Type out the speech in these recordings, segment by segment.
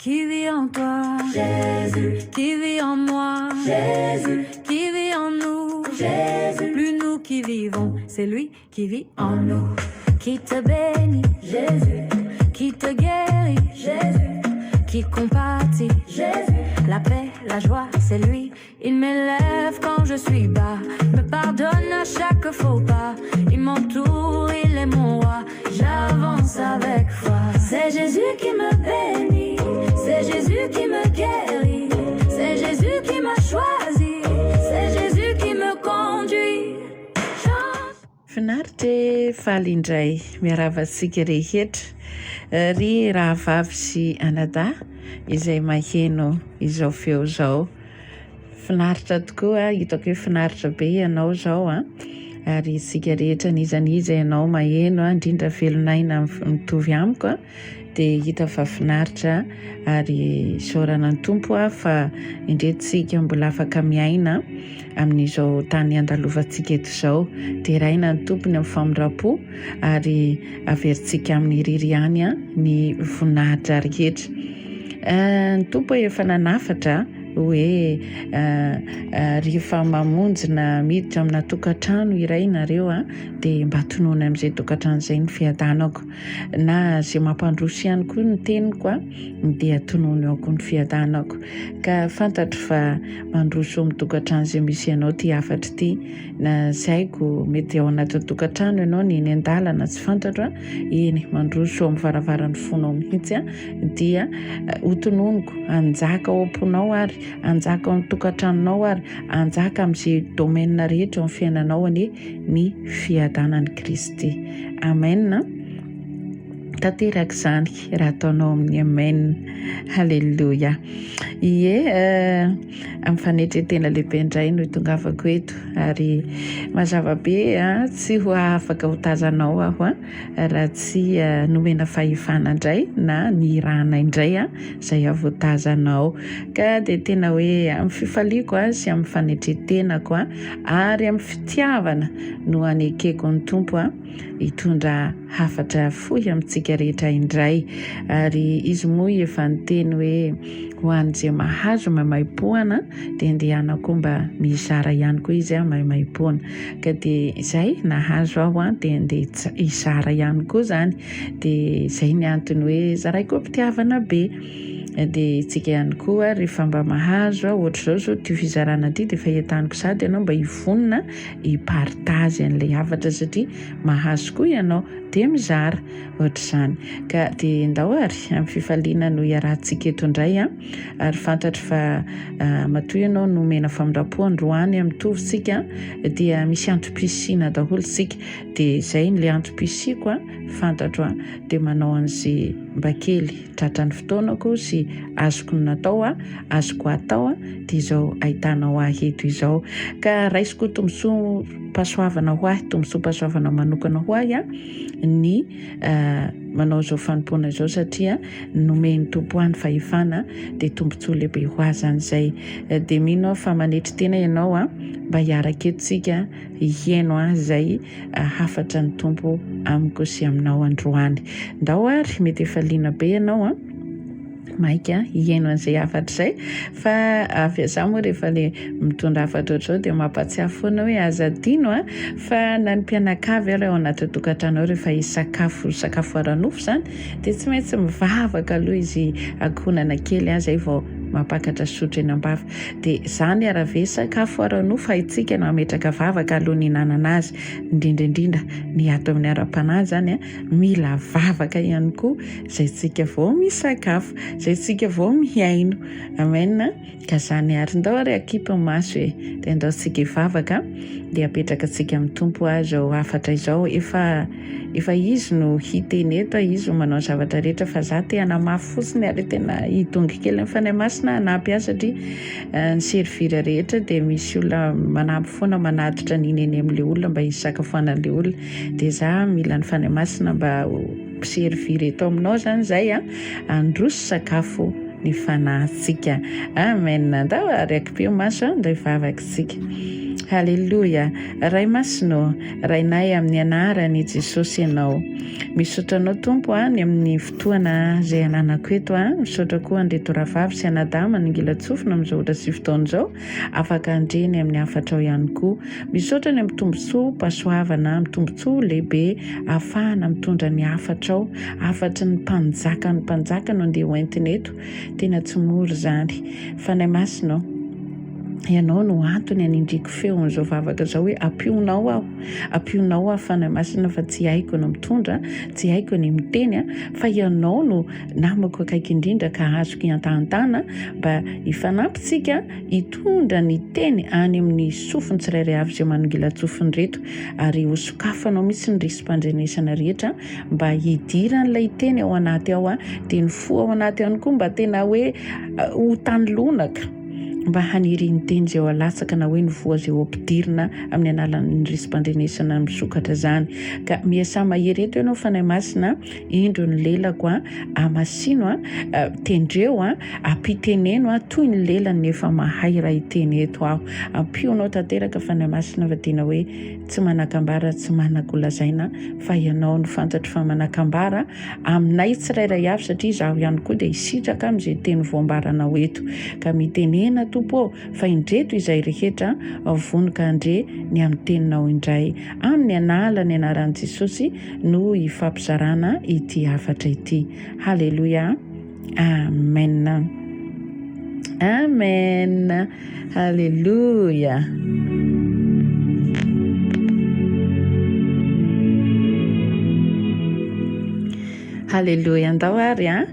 Qui vit en toi, Jésus. Qui vit en moi, Jésus. Qui vit en nous, Jésus. Plus nous qui vivons, c'est lui qui vit en nous. Qui te bénit, Jésus. Qui te guérit, Jésus. Qui compatit, Jésus. La paix, la joie, c'est lui. Il m'élève quand je suis bas, me pardonne à chaque faux pas. Il m'entoure, il est mon roi. J'avance avec foi. C'est Jésus qui me bénit, c'est Jésus qui me guérit, c'est Jésus qui m'a choisi, c'est Jésus qui me conduit. Finaritra e! Faly indray miarahaba antsika rehetra ry rahavavy sy anadahy izay maheno izao feo izao. Finaritra tokoa, hitako hoe finaritra be ianao izao an, ary isika rehetra n'iza n'iza ianao maheno an, indrindra velon'aina mitovy amiko an, dia hita fa finaritra ary isaorana ny Tompo aho fa indreto isika mbola afaka miaina amin'izao tany andalovantsika eto izao. Deraina ny Tompo ny amin'ny famindram-po ary averintsika aminy irery ihany ny voninahitra rehetra. Ny Tompo efa nanafatra hoe rehefa mamonjy na miditra amina tokantrano iray nareo dia mba tonony amin'izay tokantrano izay ny fiadanako na izay mampandroso ihany koa ny teniko dia tonony ao koa ny fiadanako ka fantatro fa mandroso amin'ny tokantrano izay misy anao ity hafatra ity na tsy haiko mety ao anatin'ny tokantrano ianao ny eny an-dalana tsy fantatro a eny mandroso ao amin'ny varavaran'ny fonao mihitsy a dia hotononiko hanjaka ao am-ponao ary hanjaka ao amin'ny tokantranonao ary hanjaka amin'izay domaine rehetra ao amin'ny fiainanao anie ny fiadanan'i Kristy. Amen. Tanteraka izany raha ataonao amin'ny amen. Haleloia. Ie, eh, amin'ny fanetren-tena lehibe indray no itongavako eto ary mazava be a, tsy ho afaka ho tazanao aho a, raha tsy eh, nomena fahefana indray na nirahana indray a, izay aho voatazanao. Ka dia tena hoe amin'ny fifaliako a, sy amin'ny fanetren-tenako a, ary amin'ny fitiavana no anekeko ny Tompo a, hitondra hafatra fohy amintsika rehetra indray. Ary izy moa efa niteny hoe ho an'izay mahazo maimaimpoana dia ndehana koa mba mizara ihany koa izy maimaimpoana. Ka dia izay nahazo aho dia ndeha hizara ihany koa izany. Dia izay ny antony hoe zaraiko am-pitiavana be. Dia isika ihany koa rehefa mba mahazo ohatr'izao izao ity fizarana ity dia efa entaniko sahady ianao mba hivonona hi-partage an'ilay hafatra satria mahazo koa ianao dia mizara ohatr'izany ka dia ndao ary amin'ny fifaliana no iarahantsika eto indray an ary fantatro fa matoa ianao nomena famindram-po androany mitovy tsika dia misy antom-pisiana daholo tsika dia izay ny le antom-pisiako an fantatro an dia manao an'izay mba kely Tratran'ny fotoanako sy azoko natao a, azoko atao a, dia izao ahitanao ahy eto izao. Ka raisiko ho tombontsoam-pahasoavana ho ahy, tombontsoam-pahasoavana manokana ho ahy a, ny manao izao fanompoana izao satria nomen'ny Tompo ahy ny fahefana dia tombontsoa lehibe ho ahy izany izay. Dia mino aho fa manetry tena ianao a, mba hiaraka eto tsika hihaino ahy izay hafatra ny Tompo amiko sy aminao androany. Ndao ary, mety efa liana be ianao an, maika hihaino an'izay hafatra izay, fa avy za moa rehefa le mitondra hafatra ohatr'izao dia mampatsiahy foana hoe aza adino an, fa na ny mpianakavy ary ao anatin'ny tokantrano ao rehefa hisakafo sakafo ara-nofo izany dia tsy maintsy mivavaka aloha izy ankohonana kely an, izay vao mampakatra sotro eny am-bava. Dia izany ara ve sakafo ara-nofo haintsika ny mametraka vavaka alohan'ny hihinanana azy, indrindra indrindra ny ato amin'ny ara-panahy izany an, mila vavaka ihany koa izay tsika vao misakafo, izay tsika vao mihaino. Amen a! Ka izany ary, ndao ary akipy ny maso e, dia ndao tsika hivavaka, dia apetraka tsika amin'ny Tompo izao hafatra izao, efa Efa izy no hiteny eto, izy no manao ny zavatra rehetra fa za te hanamafy fotsiny ary tena hidongy kely ny Fanahy Masina hanampy ahy satria ny servir rehetra dia misy olona manampy foana manatitra an'iny eny amin'ilay olona mba hisakafoanan'ilay olona dia za mila ny Fanahy Masina mba ho mpiservir eto aminao zany zay a handroso sakafo ny fanahintsika. Amen. Andao ary akipio maso, andao hivavaka isika. Haleloia! Ray Masina ô, Rainay amin'ny anaran'i Jesosy Ianao. Misaotra Anao Tompo a, ny amin'ny fotoana izay ananako eto a. Misaotra koa an'ireto rahavavy sy anadahy manongilan-tsofina amin'izao ora sy fotoana izao, afaka handre ny amin'ny hafatrao ihany koa. Misaotra ny amin'ny tombontsoam-pahasoavana, amin'ny tombontsoa lehibe ahafahana mitondra ny hafatrao. Hafatry ny mpanjakan'ny mpanjaka no andeha hoentina eto. Tena tsy mora izany. Fanahy Masina ô, Ianao no antony anindriako feo an'izao vavaka izao hoe ampionao aho, ampionao aho Fanahy Masina fa tsy haiko ny mitondra, tsy haiko ny miteny fa Ianao no namako akaiky indrindra ka azoko iantahantana mba hifanampy tsika hitondra ny teny any amin'ny sofiny tsirairay avy izay manongilan-tsofiny ireto ary hosokafanao mihitsy ny risim-pandrenesana rehetra mba hidiran'ilay teny ao anaty ao dia ny fo ao anaty ihany koa mba tena hoe ho tany lonaka mba haniry ny teny izay ao alatsaka na hoe ny voa izay ho ampidirina amin'ny alalan'ny risim-pandrenesana misokatra izany. Ka miasà mahery eto ianao Fanahy Masina, indro ny lelako a, amasino a, tendreo a, ampiteneno a, toy ny lelan'ny efa mahay raha hiteny eto aho. Ampionao tanteraka Fanahy Masina fa tena hoe tsy manan-kambara tsy manan-kolazaina fa ianao no fantatro fa manan-kambara aminay tsirairay avy satria izaho ihany koa dia hisitraka amin'izay teny voambaranao eto ka mitenena Tompo ô fa indreto izay rehetra vonoka handre ny amin'ny teninao indray amin'ny anala ny anaran'i Jesosy no hifampizarana ity hafatra ity haleloia Amen Amen Haleloia. Haleloia andao ary a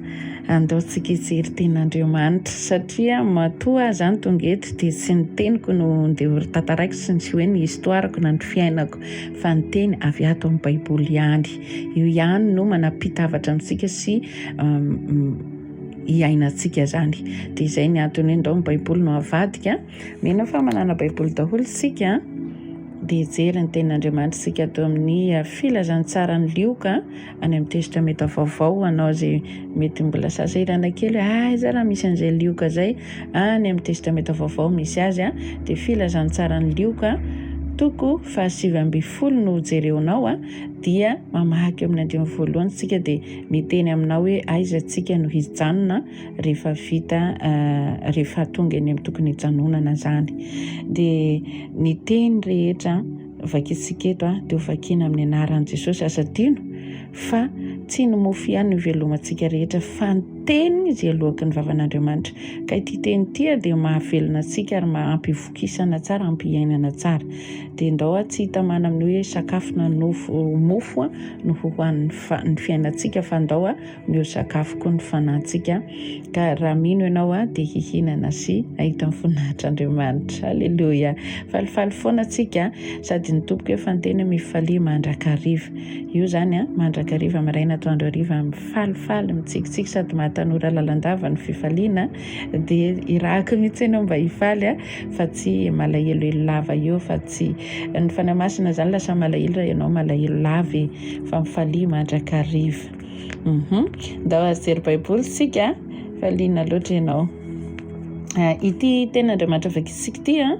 andao tsika hijery tenin'Andriamanitra satria matoa aho zany tonga eto dia tsy ny teniko no ndeha ho tantaraiko sy ny tsy hoe ny histoirako na ny fiainako fa ny teny avy ato amin'ny baiboly ihany io ihany no manampita hafatra amintsika sy iainantsika izany. Dia izay ny antony hoe ndao ny baiboly no avadika. Mino aho fa manana baiboly daholo isika. Dia hijery ny tenin'Andriamanitra isika ato amin'ny filazantsaran'i Lioka any amin'ny testamenta vaovao ho anao izay mety mbola sasahirana kely hoe aiza raha misy an'izay Lioka izay any amin'ny testamenta vaovao misy azy dia filazantsaran'i Lioka toko faha-19 no jereonao dia mamaky eo amin'ny andininy voalohany isika dia miteny aminao hoe aiza tsika no hijanona rehefa vita rehefa tonga eny amin'ny tokony hijanonana izany. Dia ny teny rehetra vakintsika eto dia ho vakiana amin'ny anaran'i Jesosy. Aza adino fa tsy ny mofo ihany no ivelomantsika rehetra fa ny teny izay aloaky ny vavan'Andriamanitra. Ka ity teny ity dia mahavelona antsika ary mahampivokisana tsara, hampiainana tsara. Dia ndao tsy hitamana amin'ny hoe sakafo na nofo mofo no ho hohanin'ny ny fiainantsika fa ndao omeo sakafo koa ny fanahintsika ka raha mino ianao dia hihinana sy hahita ny voninahitr'Andriamanitra. Aleloia. Falifaly foana tsika sady ny tompoko efa niteny hoe mifalia mandrakariva. Io zany mandrakariva maraina atoandro hariva mifalifaly mitsikitsiky sady mahatanora lalandava ny fifaliana dia irahako mihitsy ianao mba hifaly fa tsy malahelohelo lava eo fa tsy ny Fanahy Masina zany lasa malahelo raha ianao malahelo lava e fa mifalia mandrakariva. Mhm. Ndao ajery Baiboly tsika fa liana loatra ianao. Ah, ity tenin'Andriamanitra vakitsika ity a,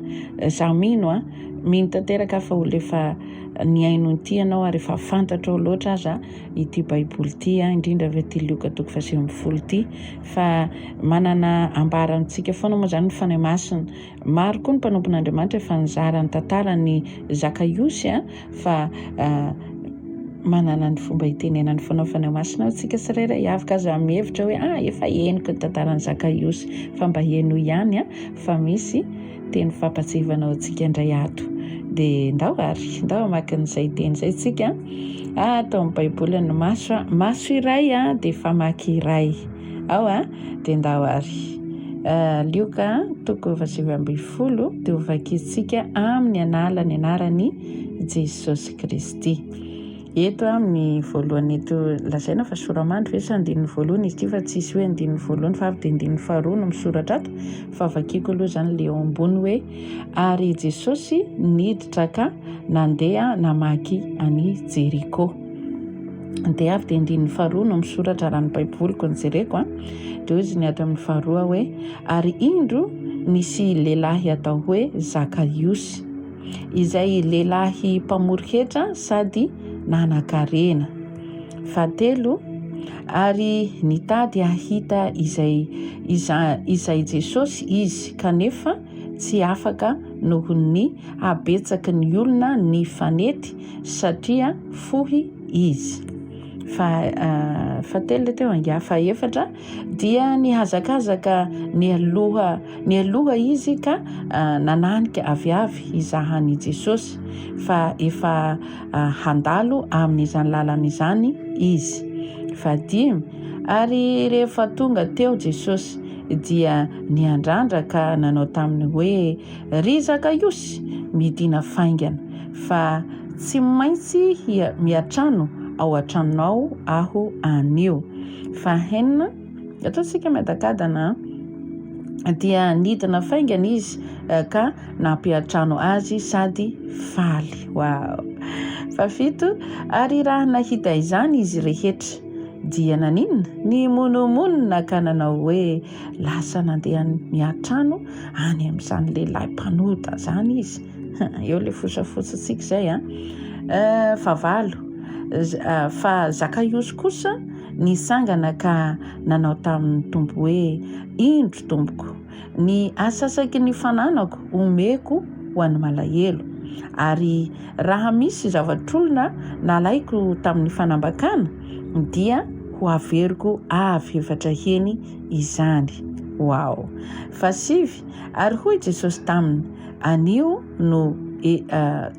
zaho mino a, mino tanteraka fa olona efa nihaino ity ianao ary efa fantatrao loatra aza ity Baiboly ity a, indrindra fa ity Lioka toko faha-19 ity fa manana ambara amintsika foana moa izany ny Fanahy Masina. Maro koa ny mpanompon'Andriamanitra efa nizara ny tantaran'i Zakaiosy fa manana ny fomba itenenany foana ny Fanahy Masina antsika tsirairay avy ka aza mihevitra hoe ah efa henoko ny tantaran'i Zakaiosy fa mba henoy ihany fa misy teny fampatsiahivana ho antsika indray ato. Dia ndao ary, ndao hamaky an'izay teny izay tsika. Ato amin'ny Baiboly ny maso, maso iray dia famaky iray. Ao a, dia ndao ary. Lioka toko 19 dia hovakintsika amin'ny analan'ny anaran'i Jesosy Kristy. Eto amin'ny voalohany eto lazaina fa sora-mandry ve sa andininy voalohany izy ity fa tsisy hoe andininy voalohany fa avy dia andininy faharoa no misoratra ato fa vakiko aloha izany ilay eo ambony hoe ary i Jesosy niditra ka nandeha namaky an'i Jeriko. Dia avy dia andininy faharoa no misoratra raha ny baiboliko no jereko a. Dia hoy izy ny ato amin'ny faharoa hoe ary indro nisy lehilahy atao hoe Zakaiosy. izay lehilahy mpamory hetra sady nanan-karena. Fahatelo, ary nitady hahita izay izay Jesosy izy kanefa tsy afaka noho ny habetsaky ny olona nifanety satria fohy izy. Fa fahatelo le teo angaha. Fahefatra, dia nihazakazaka nialoha nialoha izy ka nananika aviavy hizaha an'i Jesosy fa efa handalo amin'izany lalana izany izy. Fahadimy, ary rehefa tonga teo Jesosy dia niandrandra ka nanao taminy hoe, Ry Zakaiosy, midìna faingana, fa tsy maintsy miatrano ao an-tranonao aho anio. Fahenina, ataontsika miadakadana an, dia nidina faingana izy ka nampiantrano azy sady faly. Wow! Fahafito, ary raha nahita izany izy rehetra, dia naninona? Nimonomonona ka nanao hoe, Lasa nandeha niantrano any amin'izany lehilahy mpanota izany izy. Eo ilay fosafosantsika izay an. Fahavalo, fa Zakaiosy kosa nitsangana ka nanao tamin'ny Tompo hoe, Indro, Tompoko, ny asasaky ny fananako omeko ho an'ny malahelo, ary raha misy zavatr'olona nalaiko tamin'ny fanambakana, dia ho averiko avy efatra heny izany. Wow! Fahasivy, ary hoy Jesosy taminy, Anio no e,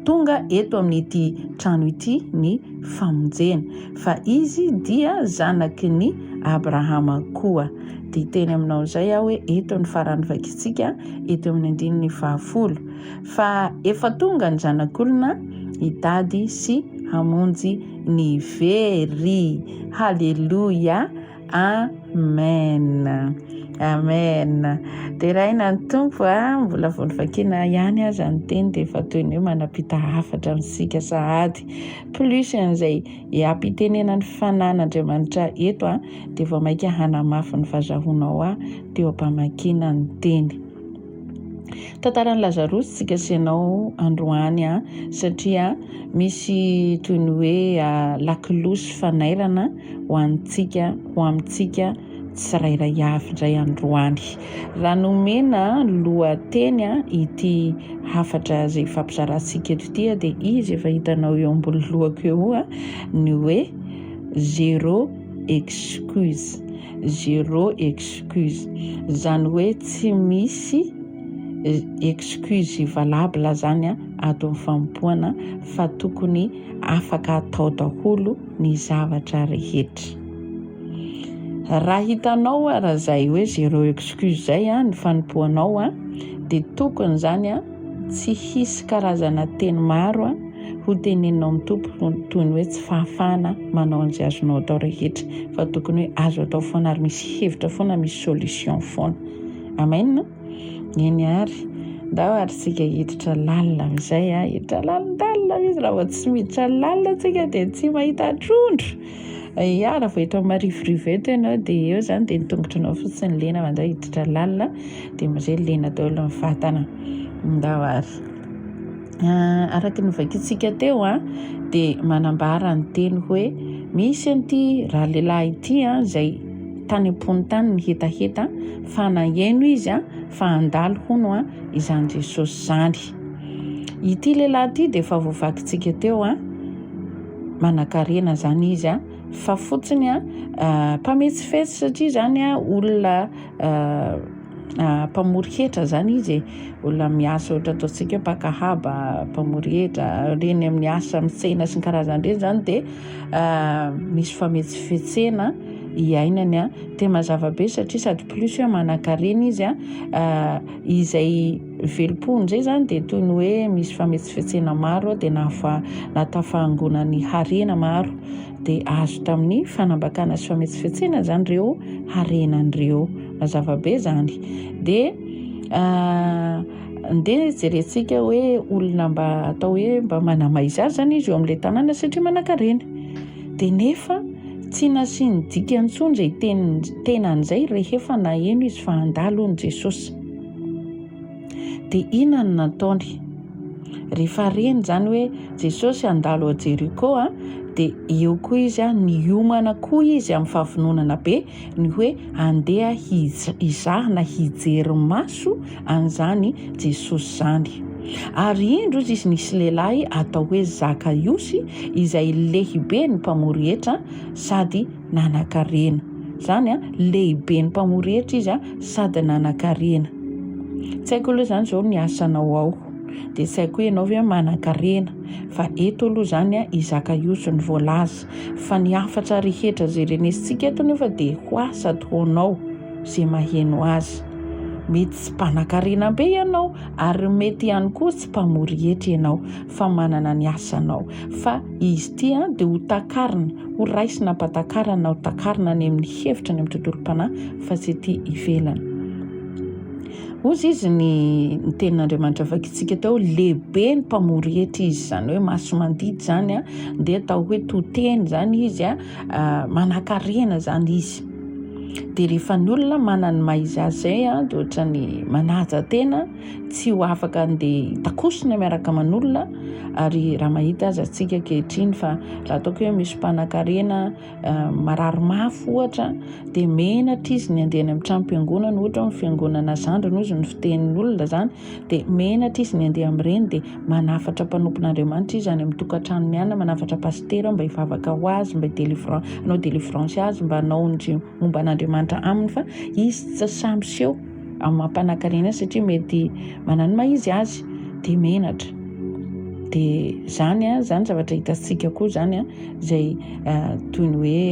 tonga eto amin'ity trano ity ny famonjena, fa izy dia zanaky ny Abrahama koa. Dia hiteny aminao izay aho hoe eto ny faran'ny vakintsika, eto amin'ny andininy fahafolo. Fa efa tonga ny Zanak'olona hitady sy hamonjy ny very. Haleloia! Amen. Amen. Deraina ny Tompo a, mbola vao novakiana ihany aza ny teny dia efa toy ny hoe manapita hafatra amintsika sahady. Plus an'izay ampitenenan'ny fanan'Andriamanitra eto a, dia vao mainka hanamafy ny fazahoanao ahy teo am-pamakiana ny teny. Tantaran'i Lazarosy tsika sy ianao androany a, satria misy toy ny hoe lakilosy fanairana ho antsika, ho amintsika tsirairay avy indray androany. Raha nomena lohateny ity hafatra izay ifampizarantsika eto ity dia izy efa hitanao eo ambony lohako eo ny hoe zéro excuse. Zéro excuse. Izany hoe tsy misy excuse valable zany ato amin'ny fanompoana fa tokony afaka atao daholo ny zavatra rehetra. Raha hitanao ara izay hoe zéro excuse izay ny fanompoanao dia tokony izany tsy hisy karazana teny maro ho teneninao amin'ny Tompo toy ny hoe tsy fahafahana manao an'izay azonao atao rehetra fa tokony hoe azo atao foana ary misy hevitra foana, misy solution foana. Amen. Eny ary, ndao ary tsika hiditra lalina amin'izay a, hiditra lalindalina mihitsy, raha vao tsy miditra lalina tsika dia tsy mahita trondro. Ya, raha vao eto amin'ny marivorivo eto ianao dia eo izany dia ny tongotranao fotsiny lena fa ndao hiditra lalina dia amin'izay lena daholo ny vatana. Ndao ary. Araka ny novakintsika teo dia manambara ny teny hoe misy an'ity ralehilahy ity izay tany am-pony tany ny hetaheta fa naheno izy fa handalo hono izany Jesosy izany. Ity lehilahy ity dia efa voavakintsika teo, manankarena izany izy fa fotsiny mpametsifetsy satria izany olona mpamory hetra izany izy e, olona miasa ohatra ataontsika hoe mpaka haba, mpamory hetra, ireny amin'ny asa amin'ny tsena sy ny karazany ireny izany dia misy fametsifetsena iainany an, dia mazava be satria sady plus hoe manankarena izy an, izay velom-pony izay izany dia toy ny hoe misy fametsifetsena maro dia nahafa- nahatafahangonany harena maro. Dia azo tamin'ny fanambakana sy fametsifetsena izany ireo harenany ireo. Mazava be izany. Dia ndeha jerentsika hoe olona mba atao hoe mba manamaiza azy izany izy eo amin'ilay tanàna satria manankarena. Dia nefa tsy nasiany dikany intsony izay teny tenany izay rehefa naheno izy fa handalo hono Jesosy. Dia inona no nataony? Rehefa reny izany hoe Jesosy handalo ao Jeriko dia eo koa izy niomana koa izy amin'ny fahavononana be ny hoe handeha hizaha na hijery maso an'izany Jesosy izany. Ary indro izy izy nisy lehilahy atao hoe Zakaiosy izay lehiben'ny mpamory hetra sady nanan-karena. Izany an, lehiben'ny mpamory hetra izy sady nanan-karena. Tsy haiko aloha izany izao ny asanao ao. Dia tsy haiko hoe ianao ve manan-karena. Fa eto aloha izany i Zakaiosy no voalaza. Fa ny hafatra rehetra izay renesintsika eto nefa dia ho ahy sady ho anao izay maheno azy. Mety tsy mpanan-karena be ianao ary mety ihany koa tsy mpamory hetra ianao fa manana ny asanao. Fa izy ity dia ho takarina, ho raisina am-patakarana, ho takarina any amin'ny hevitra any amin'ny tontolom-panahy fa tsy ety ivelany. Hozy izy ny ny tenin'Andriamanitra vakintsika teo, lehibe ny mpamory hetra izy, izany hoe maso mandidy izany an, dia atao hoe to teny izany izy an, manankarena izany izy. Dia rehefa ny olona manana ny maha izy azy izay an, dia ohatran'ny manaja tena, tsy ho afaka andeha hitakosona miaraka aman'olona, ary raha mahita aza isika ankehitriny fa raha ataoko hoe misy mpanankarena marary mafy ohatra dia menatra izy ny handeha any amin'ny tranom-piangonana ohatra hoe ny fiangonana zandriny hozy ny fitenin'ny olona izany dia menatra izy ny handeha amin'ireny dia manafatra mpanompon'Andriamanitra izy any amin'ny tokantranony any manafatra pasitera mba hivavaka ho azy mba hi-delivrance hanao delivrance azy mba hanao ny momba an'Andriamanitra aminy fa izy tsy sahy miseho amin'ny maha mpanankarena azy satria mety manana ny maha izy azy dia menatra dia izany an izany zavatra hitantsika koa izany an izay toy ny hoe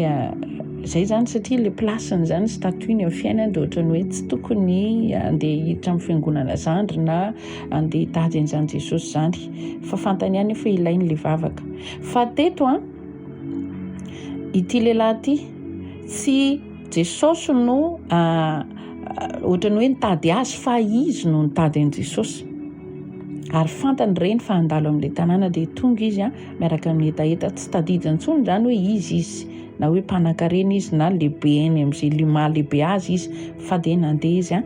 izay izany satria ilay place-ny izany statut-ny amin'ny fiainany dia ohatran'ny hoe tsy tokony handeha hiditra amin'ny fiangonana zandry na handeha hitady an'izany Jesosy izany fa fantany ihany fa ilainy ilay vavaka fa teto an ity lehilahy ity tsy Jesosy no ohatran'ny hoe nitady azy fa izy no nitady an'i Jesosy ary fantany ireny fa handalo amin'ilay tanàna dia tonga izy miaraka amin'ny hetaheta tsy tadidiny intsony izany hoe iza izy na hoe mpanankarena izy na lehibe eny amin'izay le maha lehibe azy izy fa dia nandeha izy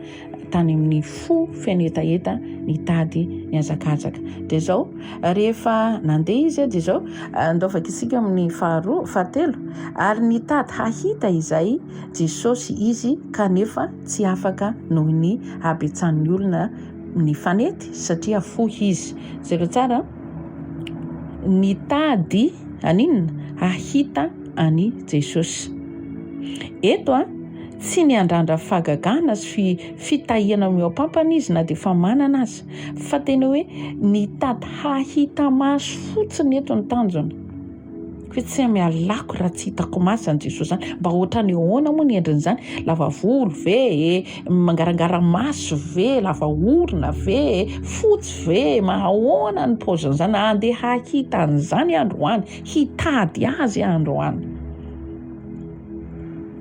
tany amin'ny fo feno hetaheta nitady nihazakazaka dia izao rehefa nandeha izy dia izao andao vakintsika amin'ny faharoa fahatelo ary nitady hahita izay Jesosy izy kanefa tsy afaka noho ny habetsahan'ny olona nifanety satria fohy izy. Jereo tsara, nitady an'inona? Hahita an'i Jesosy. Eto a, tsy niandrandra fahagagana sy fitahiana mihoa-pampana izy na dia efa manana aza, fa tena hoe nitady hahita maso fotsiny eto ny tanjona. Hoe tsy mialako raha tsy hitako maso izany Jesosy izany. Mba ohatrany ahoana moa ny endriny izany? Lava volo ve e? Mangarangara maso ve? Lava orona ve e? Fotsy ve? Mahahoana ny paozin'izany? Andeha hahita an'izany androany, hitady azy androany.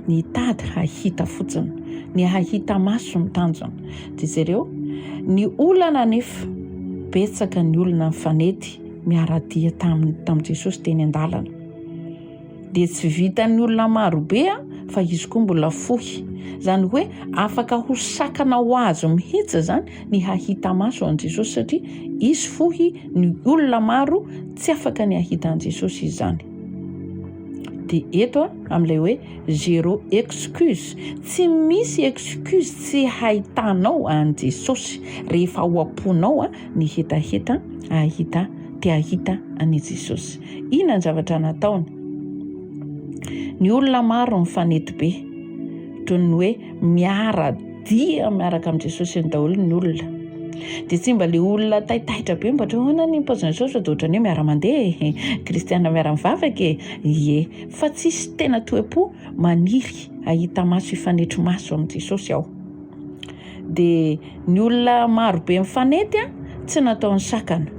Ny hitady hahita fotsiny, ny hahita maso ny tanjona. Dia jereo, ny olana anefa, betsaka ny olona mifanety miara-dia taminy tamin'i Jesosy teny an-dalana. Dia tsy vitan'ny olona maro be fa izy koa mbola fohy. Izany hoe afaka ho sakana ho azy mihitsy izany ny hahita maso an'i Jesosy satria izy fohy, ny olona maro tsy afaka ny hahita an'i Jesosy izany. Dia eto amin'ilay hoe zéro excuse, tsy misy excuse tsy hahitanao an'i Jesosy rehefa ao am-ponao ny hetaheta hahita te hahita an'i Jesosy. Inona ny zavatra nataony? Ny olona maro mifanety be, toy ny hoe miara-dia miaraka amin'i Jesosy eny daholo ny olona. Dia tsy mba le olona taitaitra be mba ahoana ny paozin'i Jesosy fa dia ohatran'ny hoe miara-mandeha e, kristiana miara-mivavaka e, ie. Fa tsisy tena toe-po maniry hahita maso hifanetry maso amin'i Jesosy aho. Dia ny olona maro be mifanety tsy nataony sakana.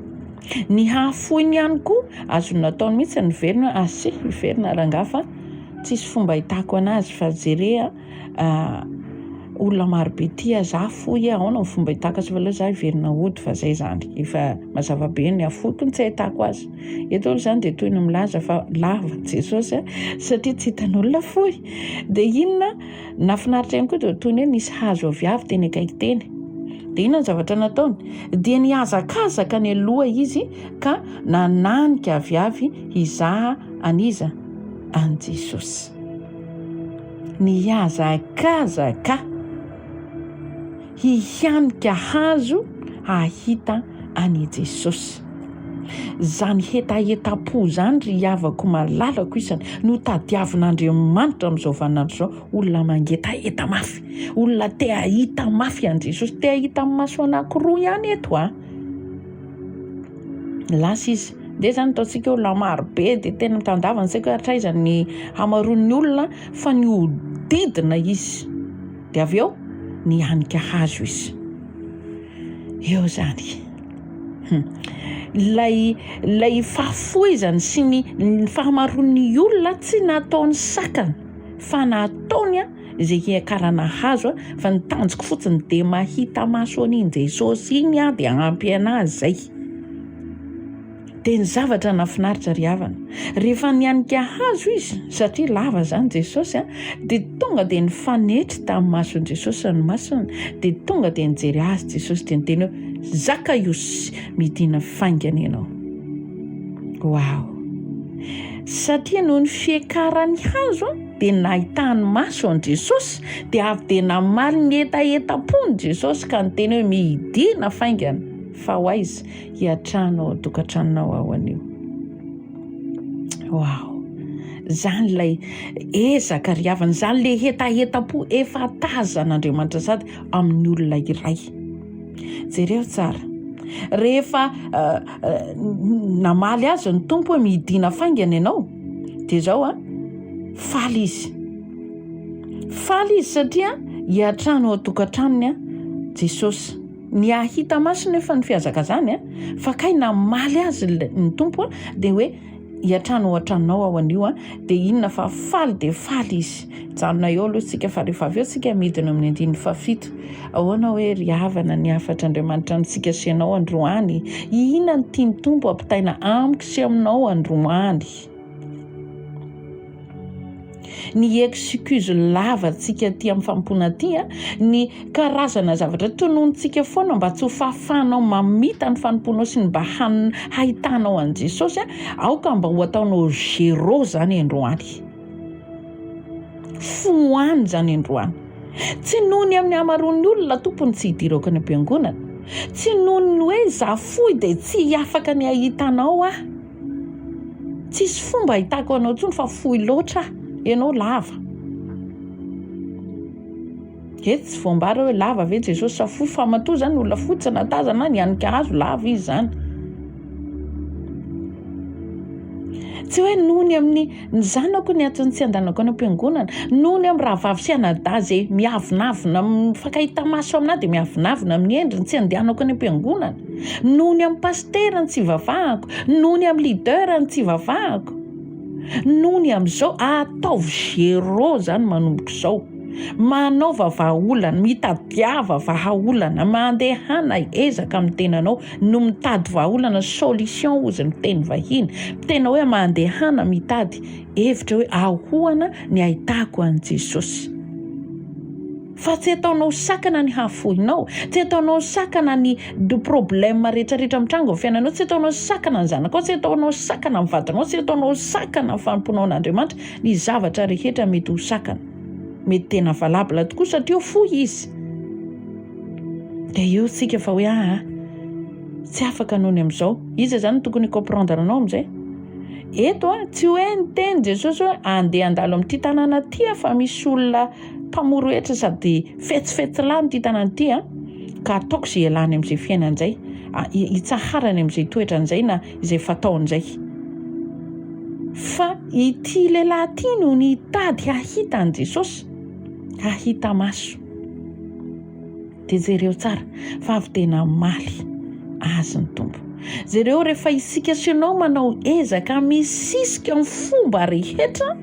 Ny hahafoiny ihany koa azony nataony mihitsy ny niverina hoe ase hiverina rangahy fa tsisy fomba ahitako anazy fa jere a olona maro be tia za fohy ahoana ny fomba ahitako azy fa aleo za hiverina hody fa zay zany efa mazava be ny hafoiko ny tsy ahitako azy. Eto aloha zany dia toy ny milaza fa lava Jesosy satria tsy hitan'olona fohy. Dia inona Nahafinaritra ihany koa dia toy ny hoe nisy hazo aviavy teny akaiky teny. Dia inona ny zavatra nataony? Dia nihazakazaka any aloha izy ka nananika aviavy hizaha an'iza? An'i Jesosy. Nihazakazaka hihanika hazo hahita an'i Jesosy. Izany hetahetam-po izany ry havako malalako isany no tadiavin'Andriamanitra amin'izao vaninandro izao, olona mangetaheta mafy, olona te hahita mafy an'i Jesosy, te hahita amin'ny maso anankiroa ihany eto a. Lasa izy. Ndeha izany ataontsika hoe olona maro be dia tena mitandavana, tsy haiko hoe hatraiza ny hamaroan'ny olona fa nihodidina izy. Dia avy eo nihanika hazo izy. Eo izany. Hum. Ilay ilay fahafoizany sy ny ny fahamaroan'ny olona tsy nataony sakana fa nataony izay hiakarana hazo fa ny tanjoko fotsiny dia mahita maso an'iny Jesosy iny aho dia ampy anazy izay. Dia ny zavatra nahafinaritra ry havana, rehefa nianika hazo izy, satria lava izany Jesosy an, dia tonga dia nifanetry tamin'ny mason'i Jesosy ny masony, dia tonga dia nijery azy Jesosy dia niteny hoe, Zakaiosy, midina faingana ianao. Wow! Satria noho ny fiakarany hazo dia nahitany maso an'i Jesosy, dia avy dia namaly ny hetahetam-pony Jesosy ka niteny hoe, midina faingana, fa ho aiza? Hiatrano ao an-tokantranonao aho anio. Wow! Zany ilay ezaka ry havana, zany ilay hetahetam-po efa tazan'Andriamanitra sady amin'ny olona iray. Jereo tsara. Rehefa uh, uh, namaly azy ny Tompo hoe midina faingana ianao, dia izao a, faly izy. Faly izy satria hiatrano ao an-tokantranony Jesosy. Ny hahita maso nefa ny fihazakazany a, fa kay namaly azy ny Tompo a, dia hoe hiatrano ao an-tranonao aho anio a, dia inona fa faly dia faly izy. Mijanona eo aloha tsika fa rehefa avy eo tsika midina amin'ny andininy fahafito. Ahoana hoe ry havana ny hafatr'Andriamanitra amintsika sy ianao androany? Inona no tian'ny Tompo hampitaina amiko sy aminao androany? Ny excuse lava tsika aty amin'ny fanompoana aty a, ny karazana zavatra tononontsika foana mba tsy ho fahafahanao mamita ny fanompoanao sy ny mba hahitanao an'i Jesosy a, aoka mba ho ataonao zéro zany androany. Foano zany androany. Tsy noho ny amin'ny hamaroan'ny olona tompony tsy hidirako any am-piangonana. Tsy noho ny hoe za fohy dia tsy afaka ny hahita anao aho. Tsisy fomba ahitako anao intsony fa fohy loatra aho, ianao lava. Eto tsy voambara hoe lava ve Jesosy sa fohy fa matoa zany olona fohy tsy nahatazana nihanika hazo lava izy zany. Tsy hoe noho ny amin'ny ny zanako ny antony tsy andanako any am-piangonana, noho ny amin'ny rahavavy sy anadahy izay miavonavona mifankahita maso aminahy dia miavonavona amin'ny endriny tsy andehanako any am-piangonana, noho ny amin'ny pasitera ny tsy ivavahako, noho ny amin'ny leader ny tsy ivavahako, noho ny amin'izao, ataovy zéro izany manomboka izao. Manaova vahaolana, mitadiava vahaolana, mandehana ezaka amin'ny tenanao no mitady vahaolana, solution hozy ny teny vahiny, tena hoe mandehana mitady hevitra hoe ahoana ny ahitako an'i Jesosy. Fa tsy ataonao sakana ny hafoinao, tsy ataonao sakana ny problème rehetrarehetra mitranga ao fiainanao, tsy ataonao sakana ny zanakao, tsy ataonao sakana ny vadinao, tsy ataonao sakana ny fanompoanao an'Andriamanitra, ny zavatra rehetra mety ho sakana. Mety tena valable tokoa satria fohy izy. Dia eo tsika fa hoe aa tsy afaka noho ny amin'izao. Iza izany no tokony hi-comprendre anao amin'izay? Eto a, tsy hoe niteny Jesosy hoe andeha handalo amin'ity tanàna ity aho fa misy olona mpamory hetra sady fetsifetsy lahy amin'ity tanàna ity a, ka ataoko izay hialany amin'izay fiainana izay, hitsaharany amin'izay toetrany izay na izay fataony izay. Fa ity lehilahy ity no nitady hahita an'i Jesosy, hahita maso. Dia jereo tsara fa avy dia namaly azy ny Tompo. Jereo rehefa isika sy ianao manao ezaka misisika amin'ny fomba rehetra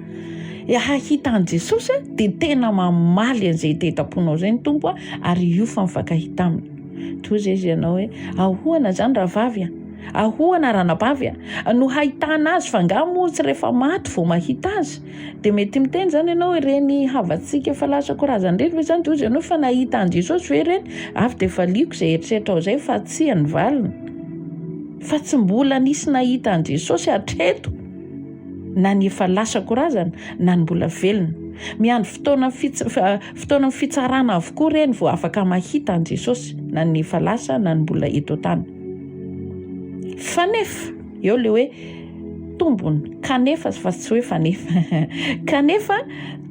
hahita an'i Jesosy dia tena mamaly an'izay hetahetam-ponao izay ny Tompo ary io fa mifankahita aminy. Toa izay izy ianao hoe ahoana izany rahavavy a? Ahoana ranabavy a? No hahitana azy fa angaha moa tsy rehefa maty vao mahita azy? Dia mety miteny izany ianao ireny havantsika efa lasa korazana ireny ve izany dia hozy ianao fa nahita an'i Jesosy ve ireny? Avy dia valiako izay eritreritrao izay fa tsia ny valiny. Fa tsy mbola nisy nahita an'i Jesosy hatreto na ny efa lasa korazana na ny mbola velona. Miandry fotoana fotoanan'ny fitsarana avokoa ireny vao afaka mahita an'i Jesosy na ny efa lasa na ny mbola eto an-tany. Fa nefa, eo le hoe tombony, kanefa fa tsy hoe fa nefa, kanefa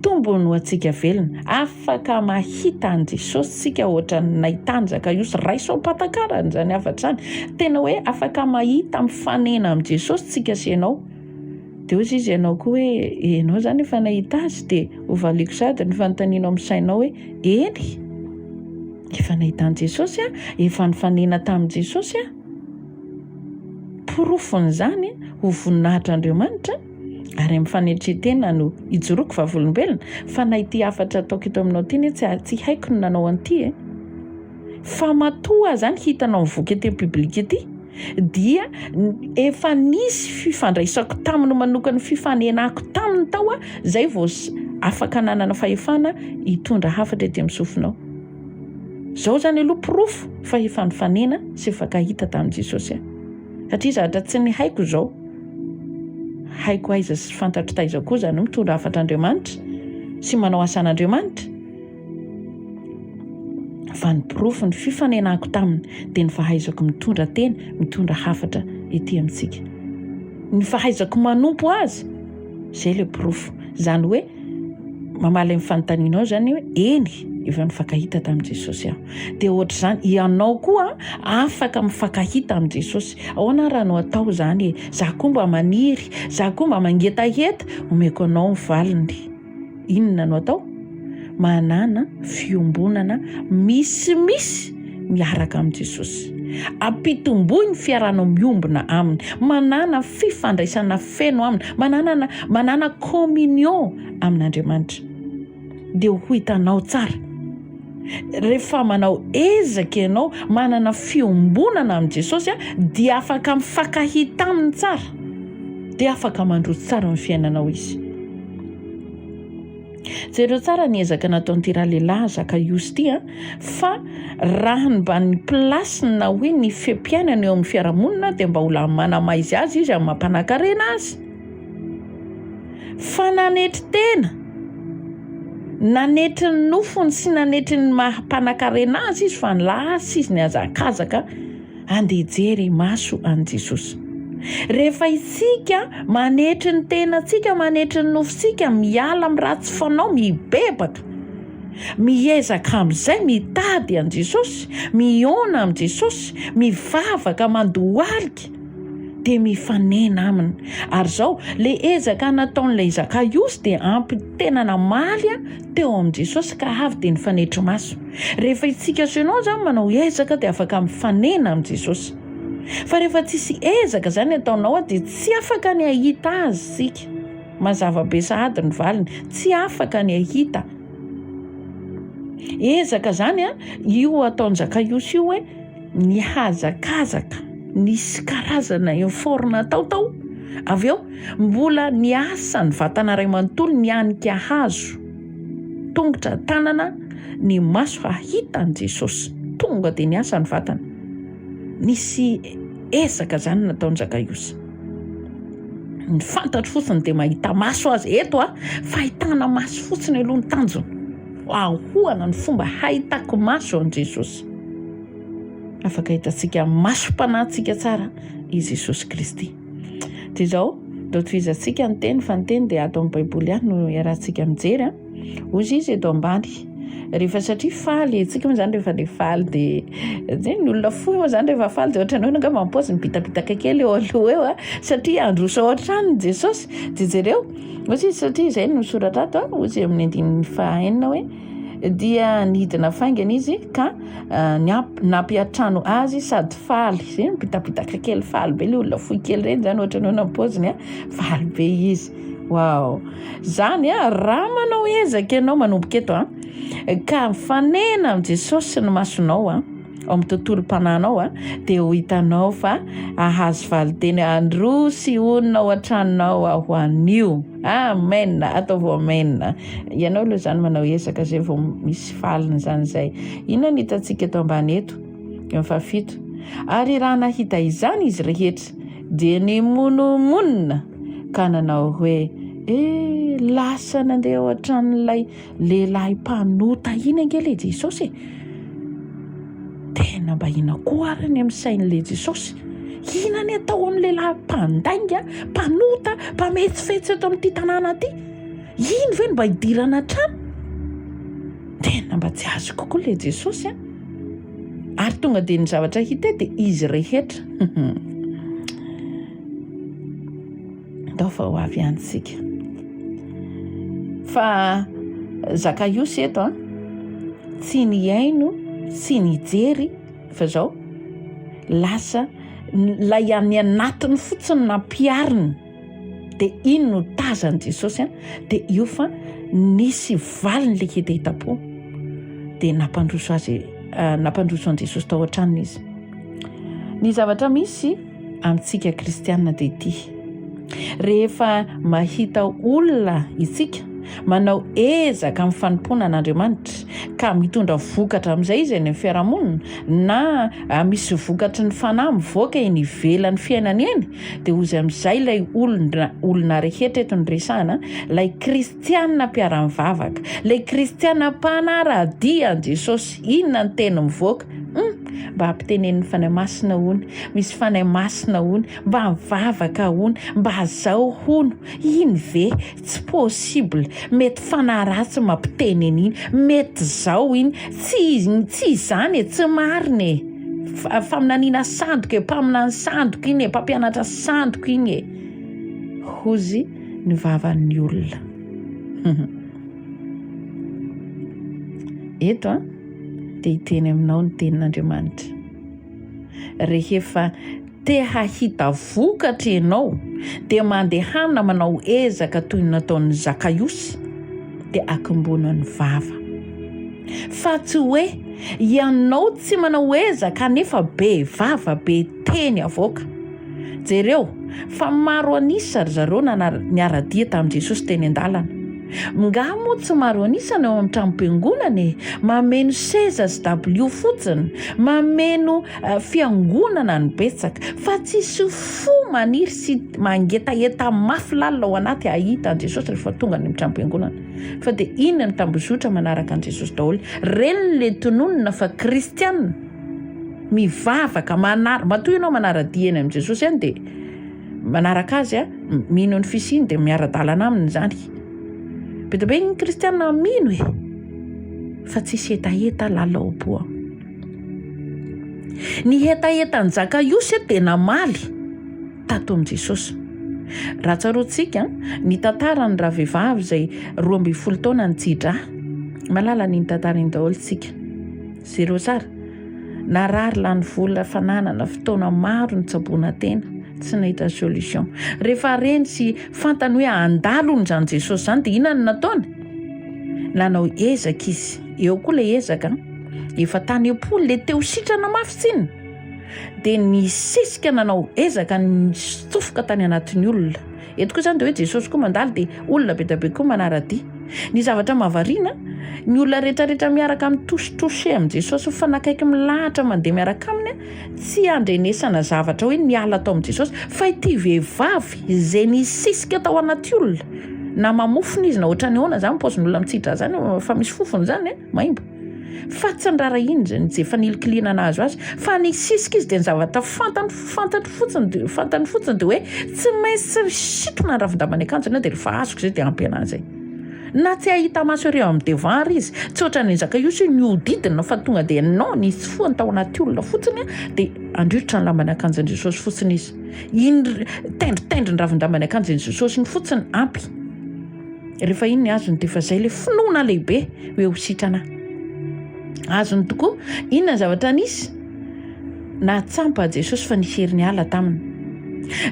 tombony ho antsika velona, afaka mahita an'i Jesosy tsika ohatran'ny nahitany Zakaiosy, raiso am-patakarana izany hafatra izany, tena hoe afaka mahita mifanena amin'i Jesosy tsika sy ianao. Dia hoy izy ianao koa hoe ianao izany efa nahita azy dia hovaliako sady ny fanontanianao amin'ny sainao hoe eny, efa nahita an'i Jesosy aho, efa nifanena tamin'i Jesosy aho. Porofon'izany ho voninahitr'Andriamanitra ary amin'ny fanetren-tena no ijoroako vavolombelona fa na ity hafatra ataoko eto aminao ity anie tsy haiko ny nanao an'ity e. Fa matoa aho zany hitanao mivoaka ety public ety dia efa nisy fifandraisako taminy manokana fifanenako taminy tao aho zay vao afaka nanana fahefana hitondra hafatra ety amin'ny sofinao. Zao zany aloha porofo fa efa nifanena sy nifankahita tamin'i Jesosy aho. Satria zavatra tsy ny haiko izao. Haiko aiza sy fantatro taiza koa zany hoe mitondra hafatr'Andriamanitra sy manao asan'Andriamanitra. Fa ny porofo ny fifanenako taminy dia ny fahaizako mitondra teny, mitondra hafatra ety amintsika. Ny fahaizako manompo azy, izay ilay porofo. Izany hoe mamaly amin'ny fanontanianao izany hoe eny, efa nifankahita tamin'i Jesosy aho. Dia ohatr'izany, ianao koa afaka mifankahita amin'i Jesosy. Ahoana raha no atao izany e? Za koa mba maniry, za koa mba mangetaheta, omeko anao ny valiny. Inona no atao? Manàna fiombonana misimisy miaraka amin'i Jesosy. Ampitomboy ny fiarahanao miombona Aminy. Manàna fifandraisana feno Aminy. Manàna manàna communion amin'Andriamanitra. Dia ho hitanao tsara. Rehefa manao ezaka ianao, manana fiombonana amin'i Jesosy, dia afaka mifankahita Aminy tsara. Dia afaka mandroso tsara ny fiainanao Izy. Jereo tsara ny ezaka nataon'ity ralehilahy Zakaiosy ity a, fa raha ny mba ny place-ny na hoe ny feom-piainany eo amin'ny fiarahamonina dia mba ho manamaizy azy izy amin'ny maha mpanankarena azy. Fa nanetry tena, nanetry ny nofony sy nanetry ny maha mpanankarena azy izy fa lasa izy nihazakazaka Andeha hijery maso an'i Jesosy. Rehefa isika manetry ny tenantsika, manetry ny nofontsika, miala amin'ny ratsy fanao, mibebaka, miezaka amin'izay mitady an'i Jesosy, mihaona amin'i Jesosy, mivavaka, mandohalika, dia mifanena aminy. Ary izao, ilay ezaka nataon'ilay Zakaiosy dia ampy tena namaly teo amin'i Jesosy ka avy dia nifanetry maso. Rehefa isika sy ianao izany manao ezaka dia afaka mifanena amin'i Jesosy. Fa rehefa tsisy ezaka izany ataonao dia tsy afaka ny hahita azy isika. Mazava be sahady ny valiny, tsy afaka ny hahita. Ezaka izany io ataon'i Zakaiosy io hoe nihazakazaka, nisy karazana effort natao tao, avy eo mbola niasa ny vatana iray manontolo nianika hazo, tongotra, tanana, ny maso hahita an'i Jesosy. Tonga dia niasa ny vatana. Nisy ezaka izany nataon'i Zakaiosy. Ny fantatro fotsiny dia mahita maso azy eto a, fahitana maso fotsiny aloha ny tanjona. Ahoana ny fomba hahitako maso an'i Jesosy? Afaka hitantsika masom-panahintsika tsara i Jesosy Kristy. Dia izao, ndao tohizantsika ny teny fa ny teny dia ato amin'ny Baiboly ihany no iarahantsika mijery a. Hoy izy eto ambany, rehefa satria faly, antsika moa izany rehefa le faly dia zay ny olona fohy moa izany rehefa faly dia ohatran'ny hoe angamba ny paoziny bitabitaka kely eo aloha eo a, satria handroso ao an-tranony Jesosy. Dia jereo, hoy izy satria izay no soratra ato a, hoy izy amin'ny andininy fahaenina hoe dia nidina faingana izy ka nampiantrano azy sady faly, zay mibitabitaka kely faly be le olona fohy kely ireny izany ohatran'ny hoe ny paoziny a, faly be izy. Wow! Zany a, raha manao ezaka ianao manomboka eto a, ka mifanena amin'i Jesosy ny masonao a, ao amin'ny tontolom-panahinao a, dia ho hitanao fa hahazo valinteny handroso honina ao an-tranonao aho anio. Amen! Ataovy amen. Ianao aloha izany manao ezaka izay vao misy valiny izany izay. Inona no hitantsika eto ambany eto? Eo amin'ny fahafito. Ary raha nahita izany izy rehetra, dia nimonomonona ka nanao hoe, E, lasa nandeha ao an-tranon'ilay lehilahy mpanota iny ange ilay Jesosy e! Tena mba inona koa ary ny amin'ny sain'ilay Jesosy? Inona ny atao amin'ny lehilahy mpandainga, mpanota, mpametsifetsy eto amin'ity tanàna ity? Iny ve no mba hidirana an-trano? Tena mba tsy azoko koa ilay Jesosy an! Ary tonga dia ny zavatra hita eo dia izy rehetra. Ndao fa ho avy ihany tsika. Fa Zakaiosy eto an, tsy nihaino, tsy nijery fa zao lasa lay any anatiny fotsiny nampihariny de iny no tazan'i Jesosy an, de io fa nisy valiny le hetaheta-po de nampandroso azy nampandroso an'i Jesosy tao an-tranony izy. Ny zavatra misy amintsika kristiana dia ity, rehefa mahita olona isika manao ezaka amin'ny fanompoana an'Andriamanitra ka mitondra vokatra amin'izay izy eny amin'ny fiarahamonina na misy vokatry ny fanahy mivoaka eny ivelan'ny fiainany eny dia hozy amin'izay ilay olona olona rehetra eto no resahana ilay kristiana mpiara-mivavaka ilay kristiana mpanara-dia an'i Jesosy inona ny teny mivoaka hum mba ampitenenin'ny Fanahy Masina hono misy Fanahy Masina hono mba mivavaka hono mba zao hono iny ve tsy possible mety fanahy ratsy mampiteny an'iny mety zao iny tsy tsy izany e tsy marina e faminaniana sandoka e mpaminany sandoka iny e mpampianatra sandoka iny e hozy ny vavan'ny olona eto an dia hiteny aminao ny tenin'Andriamanitra rehefa Te hahita vokatra ianao dia mandehana manao ezaka toy ny nataon'i Zakaiosy dia akombona ny vava. Fa tsy hoe ianao tsy manao ezaka nefa be vava be teny avoaka. Jereo fa maro an'isa ry zareo niara-dia tamin'i Jesosy teny an-dalana. Nga moa tsy maro an'isa ny ao amin'ny tranom-piangonana e! Mameno seza sy dabilio fotsiny, mameno Fiangonana no betsaka fa tsisy fo maniry sy mangetaheta mafy lalina ao anaty hahita an'i Jesosy rehefa tonga any amin'ny tranom-piangonana. Fa dia inona ny tambozotra manaraka an'i Jesosy daholo. Reny le tononina fa kristiana mivavaka manara matoa ianao manara-dia eny amin'i Jesosy any dia manaraka azy a, mino ny fisiany dia miara-dalana aminy izany. Be dia be ny kristiana mino e fa tsisy hetaheta lalina ao am-po ao. Ny hetahetan'i Zakaiosy dia namaly tato amin'i Jesosy. Raha tsaroantsika ny tantaran'ny ravehivavy izay 12 taona nitsi-drà. Mahalala an'iny tantara iny daholo isika. Jereo tsara. Narary lany vola fananana fotoana maro nitsaboana tena, tsy nahita solution. Rehefa reny sy fantany hoe handalo hono izany Jesosy izany dia inona no nataony? Nanao ezaka izy. Eo koa ilay ezaka. Efa tany am-pony ilay te ho sitrana mafy tsinona. Dia nisesika nanao ezaka nitsofoka tany anatin'ny olona. Eto koa izany dia hoe Jesosy koa mandalo dia olona be dia be koa manara-dia. Ny zavatra mahavariana, ny olona rehetrarehetra miaraka mi-touche-toucher amin'i Jesosy, mifanakaiky milahatra mandeha miaraka aminy, tsy andrenesana zavatra hoe niala tao amin'i Jesosy, fa ity vehivavy izay nisisika tao anaty olona, na mamofona izy na ohatran'ny ahoana izany paozin'olona mitsidra izany fa misy fofona izany, maimbo. Fa tsy niraharahiany izay izay fanilikilihana nahazo azy, fa nisisika izy dia ny zavatra fantany fantatro fotsiny dia fantany fotsiny dia hoe tsy maintsy misintona ny ravin-damba ny akanjony aho dia rehefa azoko izay dia ampy anahy izay. Na tsy hahita maso ery amin'ny devant ary izy, tsy ohatran'ny Zakaiosy hoe nihodidina fa tonga dia non, nitsofohany tao anaty olona fotsiny dia handrirotra ny lamban'ny akanjon'i Jesosy fotsiny izy. Iny tendrotendro ny ravin-damba ny akanjon'i Jesosy iny fotsiny ampy. Rehefa iny ny azony dia efa izay ilay finoana lehibe hoe ho sitrana. Azony tokoa. Inona ny zavatra nisy? Nahatsampa Jesosy fa nisy hery niala taminy.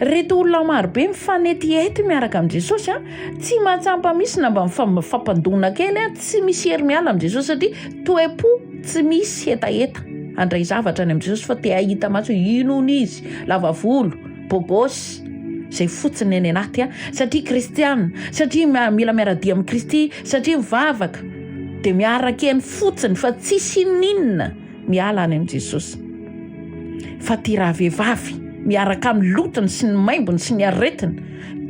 Reto olona marobe mifanetihety miaraka amin'i Jesosy a, tsy mahatsampa mihitsy na mba mifampandona kely a, tsy misy hery miala amin'i Jesosy satria toe-po tsy misy hetaheta. handray zavatra any amin'i Jesosy fa te hahita maso hoe inona izy, lava volo, beau gosse, izay fotsiny any anaty an, satria kristiana, satria mila miara-dia amin'i Kristy, satria mivavaka, dia miaraka eny fotsiny fa tsisy inon'inona miala any amin'i Jesosy. Fa ty ravehivavy miaraka amin'ny lotony sy ny maimbony sy ny aretiny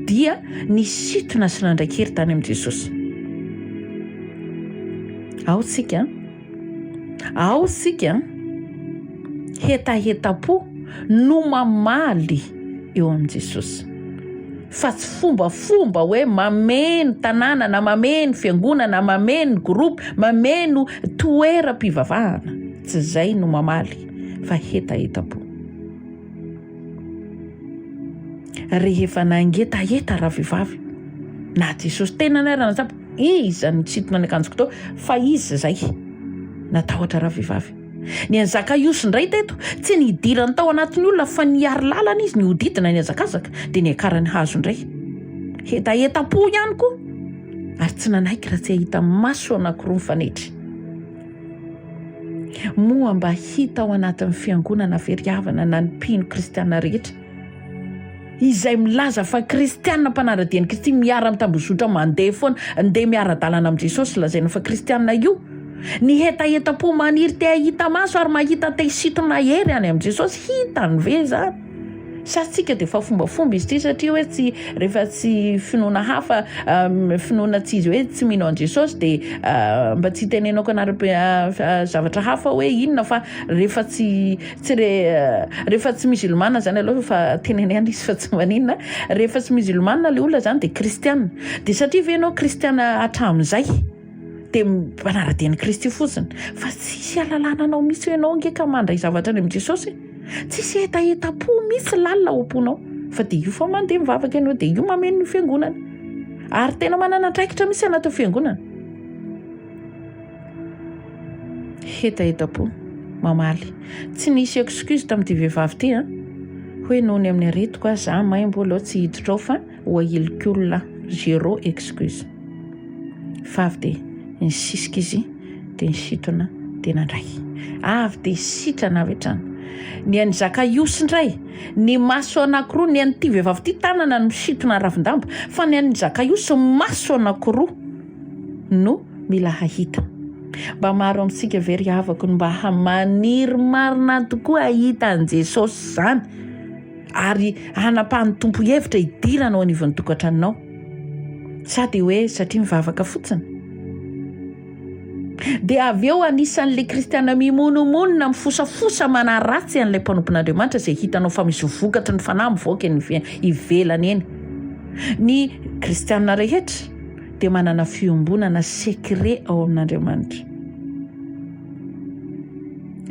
dia nisintona sy nandray kery tany amin'i Jesosy. Ao tsika. Ao isika hetahetam-po no mamaly eo amin'i Jesosy. Fa tsy fombafomba hoe mameno tanàna na mameno fiangonana, mameno groupe, mameno toeram-pivavahana. Tsy izay no mamaly fa hetahetam-po. Rehefa nangetaheta ravehivavy, na Jesosy tenany ary nahatsapa, iza no nisintona ny akanjoko teo, fa izy izay natahotra ravehivavy. Ny an'i Zakaiosy indray teto, tsy nidirany tao anatin'ny olona fa niary lalana izy, nihodidina nihazakazaka, dia niakarany hazo indray. Hetahetam-po ihany koa, ary tsy nanaiky raha tsy hahita maso anankiroa mifanetry. Moa mba hita ao anatin'ny fiangonana ve ry havana na ny mpino kristiana rehetra izay milaza fa kristiana mpanara-dia an'i Kristy miara-mitambozotra mandeha foana ndeha miara-dalana amin'i Jesosy lazaina fa kristiana io ny hetahetam-po maniry te hahita maso ary mahita te hisintona hery any amin'i Jesosy hitany ve izany? Sa tsika dia efa fombafomba izy ity satria hoe tsy rehefa tsy finoana hafa finoana tsy izy hoe tsy mino an'i Jesosy dia mba tsy hitenenako anareo zavatra hafa hoe inona fa rehefa tsy tsy re rehefa tsy musulmana zany aloha fa teneno ihany izy fa tsy maninona rehefa tsy musulmana le olona zany dia kristiana dia satria ve ianao kristiana hatramin'izay dia mpanara-dia an'i Kristy fotsiny fa tsisy ahalalana anao mihitsy hoe ianao ange ka mandray zavatra any amin'i Jesosy e. Tsisy hetahetam-po mihitsy lalina ao am-ponao fa dia io fa mandeha mivavaka ianao dia io mameno ny fiangonana ary tena manana andraikitra mihitsy anatin'ny fiangonana. Hetahetam-po mamaly. Tsy nisy excuse tamin'ity vehivavy ity an, hoe noho ny amin'ny aretiko aho za maimbo aleo tsy hiditra ao fa ho ahiliko olona aho. Zéro excuse. Fa avy dia nisisika izy dia nisintona dia nandray. Avy dia sitrana avy hatrany. Ny an'i Zakaiosy indray, ny maso anankiroa, ny an'ity vehivavy ity tanana no misintona ravin-damba, fa ny an'i Zakaiosy maso anankiroa no mila hahita. Mba maro amintsika ve ry havako no mba maniry marina tokoa hahita an'i Jesosy izany? Ary hanapahan'ny Tompo hevitra hidirana ao anivon'ny tokantranonao? Sa dia hoe satria mivavaka fotsiny? Dia avy eo anisan'ilay kristiana mimonomonona mifosafosa manaratsy an'ilay mpanompon'Andriamanitra izay hitanao fa misy vokatry ny fanahy mivoaka eny ivelany eny. Ny kristiana rehetra dia manana fiombonana secret ao amin'Andriamanitra.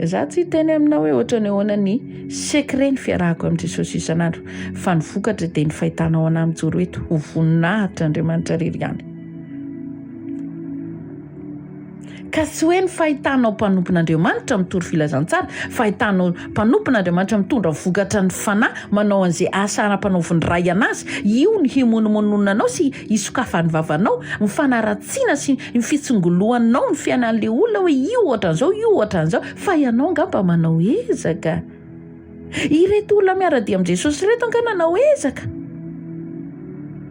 Za tsy hiteny aminao hoe ohatran'ny ahoana ny secret ny fiarahako amin'i Jesosy isan'andro fa ny vokatra dia ny fahitanao anah mijoro eto ho voninahitra Andriamanitra irery ihany. Ka tsy hoe ny fahitanao mpanompon'Andriamanitra mitory filazantsara, fahitanao mpanompon'Andriamanitra mitondra vokatra ny fanahy manao an'izay asa ampanaovin'ny Ray anazy, io ny himonomononanao sy hisokafan'ny vavanao, ny fanaratsiana sy ny fitsingolohanao ny fiainan'ilay olona hoe io ohatran'izao, io ohatran'izao, fa ianao angamba manao ezaka. Ireto olona miara-dia amin'i Jesosy ireto angaha nanao ezaka?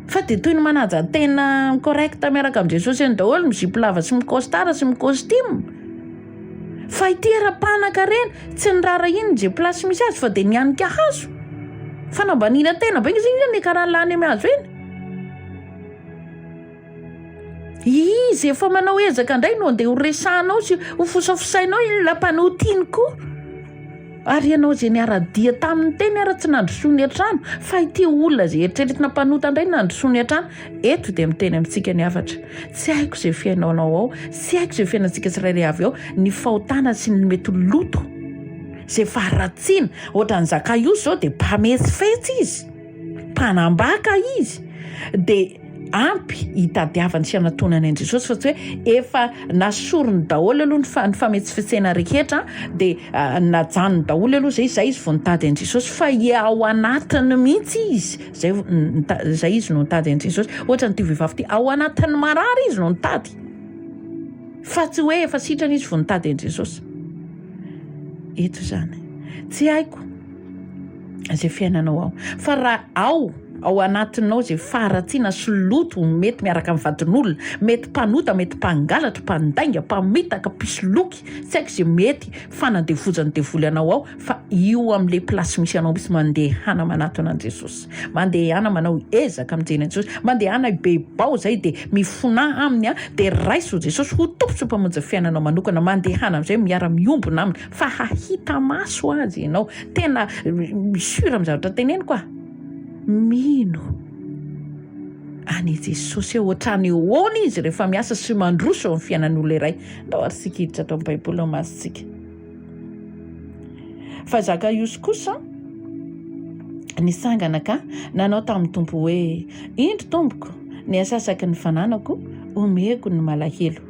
Fa dia toy ny manaja tena correct miaraka amin'i Jesosy eny daholo, mizipo lava sy mi-costard sy mi-costume. Fa ity ara-panankarena, tsy niraharahiany izay place misy azy fa dia nianika hazo. Fanambaniana tena be izy iny niakarany lany amin'ny hazo iny. Izy efa manao ezaka indray no andeha ho resahanao sy ho fosafosainao iny mpanota iny koa. Ary ianao izay niara-dia taminy teny ary tsy nandrosoany hatrany fa ity olona izay eritreretina mpanota indray nandrosoany hatrany. Eto dia miteny amintsika ny hafatra. Tsy haiko izay fiainanao ao, tsy haiko izay fiainantsika tsirairay avy ao, ny fahotana sy ny mety loto, izay faharatsiana. Ohatran'i Zakaiosy izao dia mpametsifetsy izy, mpanambaka izy. Dia ampy hitadiavany sy hanatonany an'i Jesosy fa tsy hoe efa nasoriny daholo aloha ny fa- ny fametsifetsena rehetra dia najanony daholo aloha izay, izay izy vao nitady an'i Jesosy fa ao anatiny mihitsy izy izay vao nita- izay izy no nitady an'i Jesosy. Ohatra an'ity vehivavy ity, ao anatin'ny marary izy no nitady fa tsy hoe efa sitrana izy vao nitady an'i Jesosy. Eto izany. Tsy haiko izay fiainanao ao. Fa raha ao, ao anatinao izay faharatsiana sy loto mety miaraka amin'ny vadin'olona, mety mpanota, mety mpangalatra, mpandainga, mpamitaka, mpisoloky, tsy haiko izay mety fanandevozan'ny devoly anao ao, fa io amin'ilay place misy anao mihitsy mandehana manatona an'i Jesosy. Mandehana manao ezaka mijery an'i Jesosy. Mandehana hibebao izay dia mifonà aminy dia raiso Jesosy ho Tompo sy Mpamonjy ny fiainanao manokana. Mandehana amin'izay miara-miombona aminy fa hahita maso azy ianao. Tena sûr amin'ny zavatra teneniko aho. Mino an'i Jesosy eo ohatrany ahoana izy rehefa miasa sy mandroso eo amin'ny fiainan'olona iray. Ndao ary isika hiditra ato amin'ny Baiboly ao masontsika. Fa Zakaiosy kosa nitsangana ka nanao tamin'ny Tompo hoe, Indro, Tompoko, ny asasaky ny fananako omeko ny malahelo.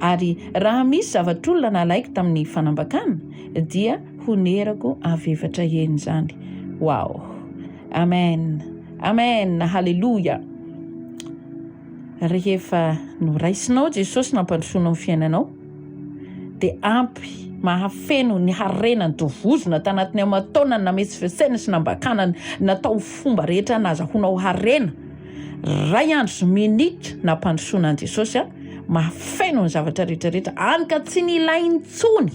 Ary raha misy zavatr'olona nalaiko tamin'ny fanambakana, dia honerako avy efatra heny izany. Wow! Amen! Amen! Haleloia! Rehefa noraisinao Jesosy nampandrosoanao ny fiainanao dia ampy mahafeno ny harena nodovozona tanatin'ny aman-taonany nametsifetsena sy nambakana natao fomba rehetra nazahoanao harena ray andro sy minitra nampandrosoana an'i Jesosy a mahafeno ny zavatra rehetra rehetra any ka tsy nilainy intsony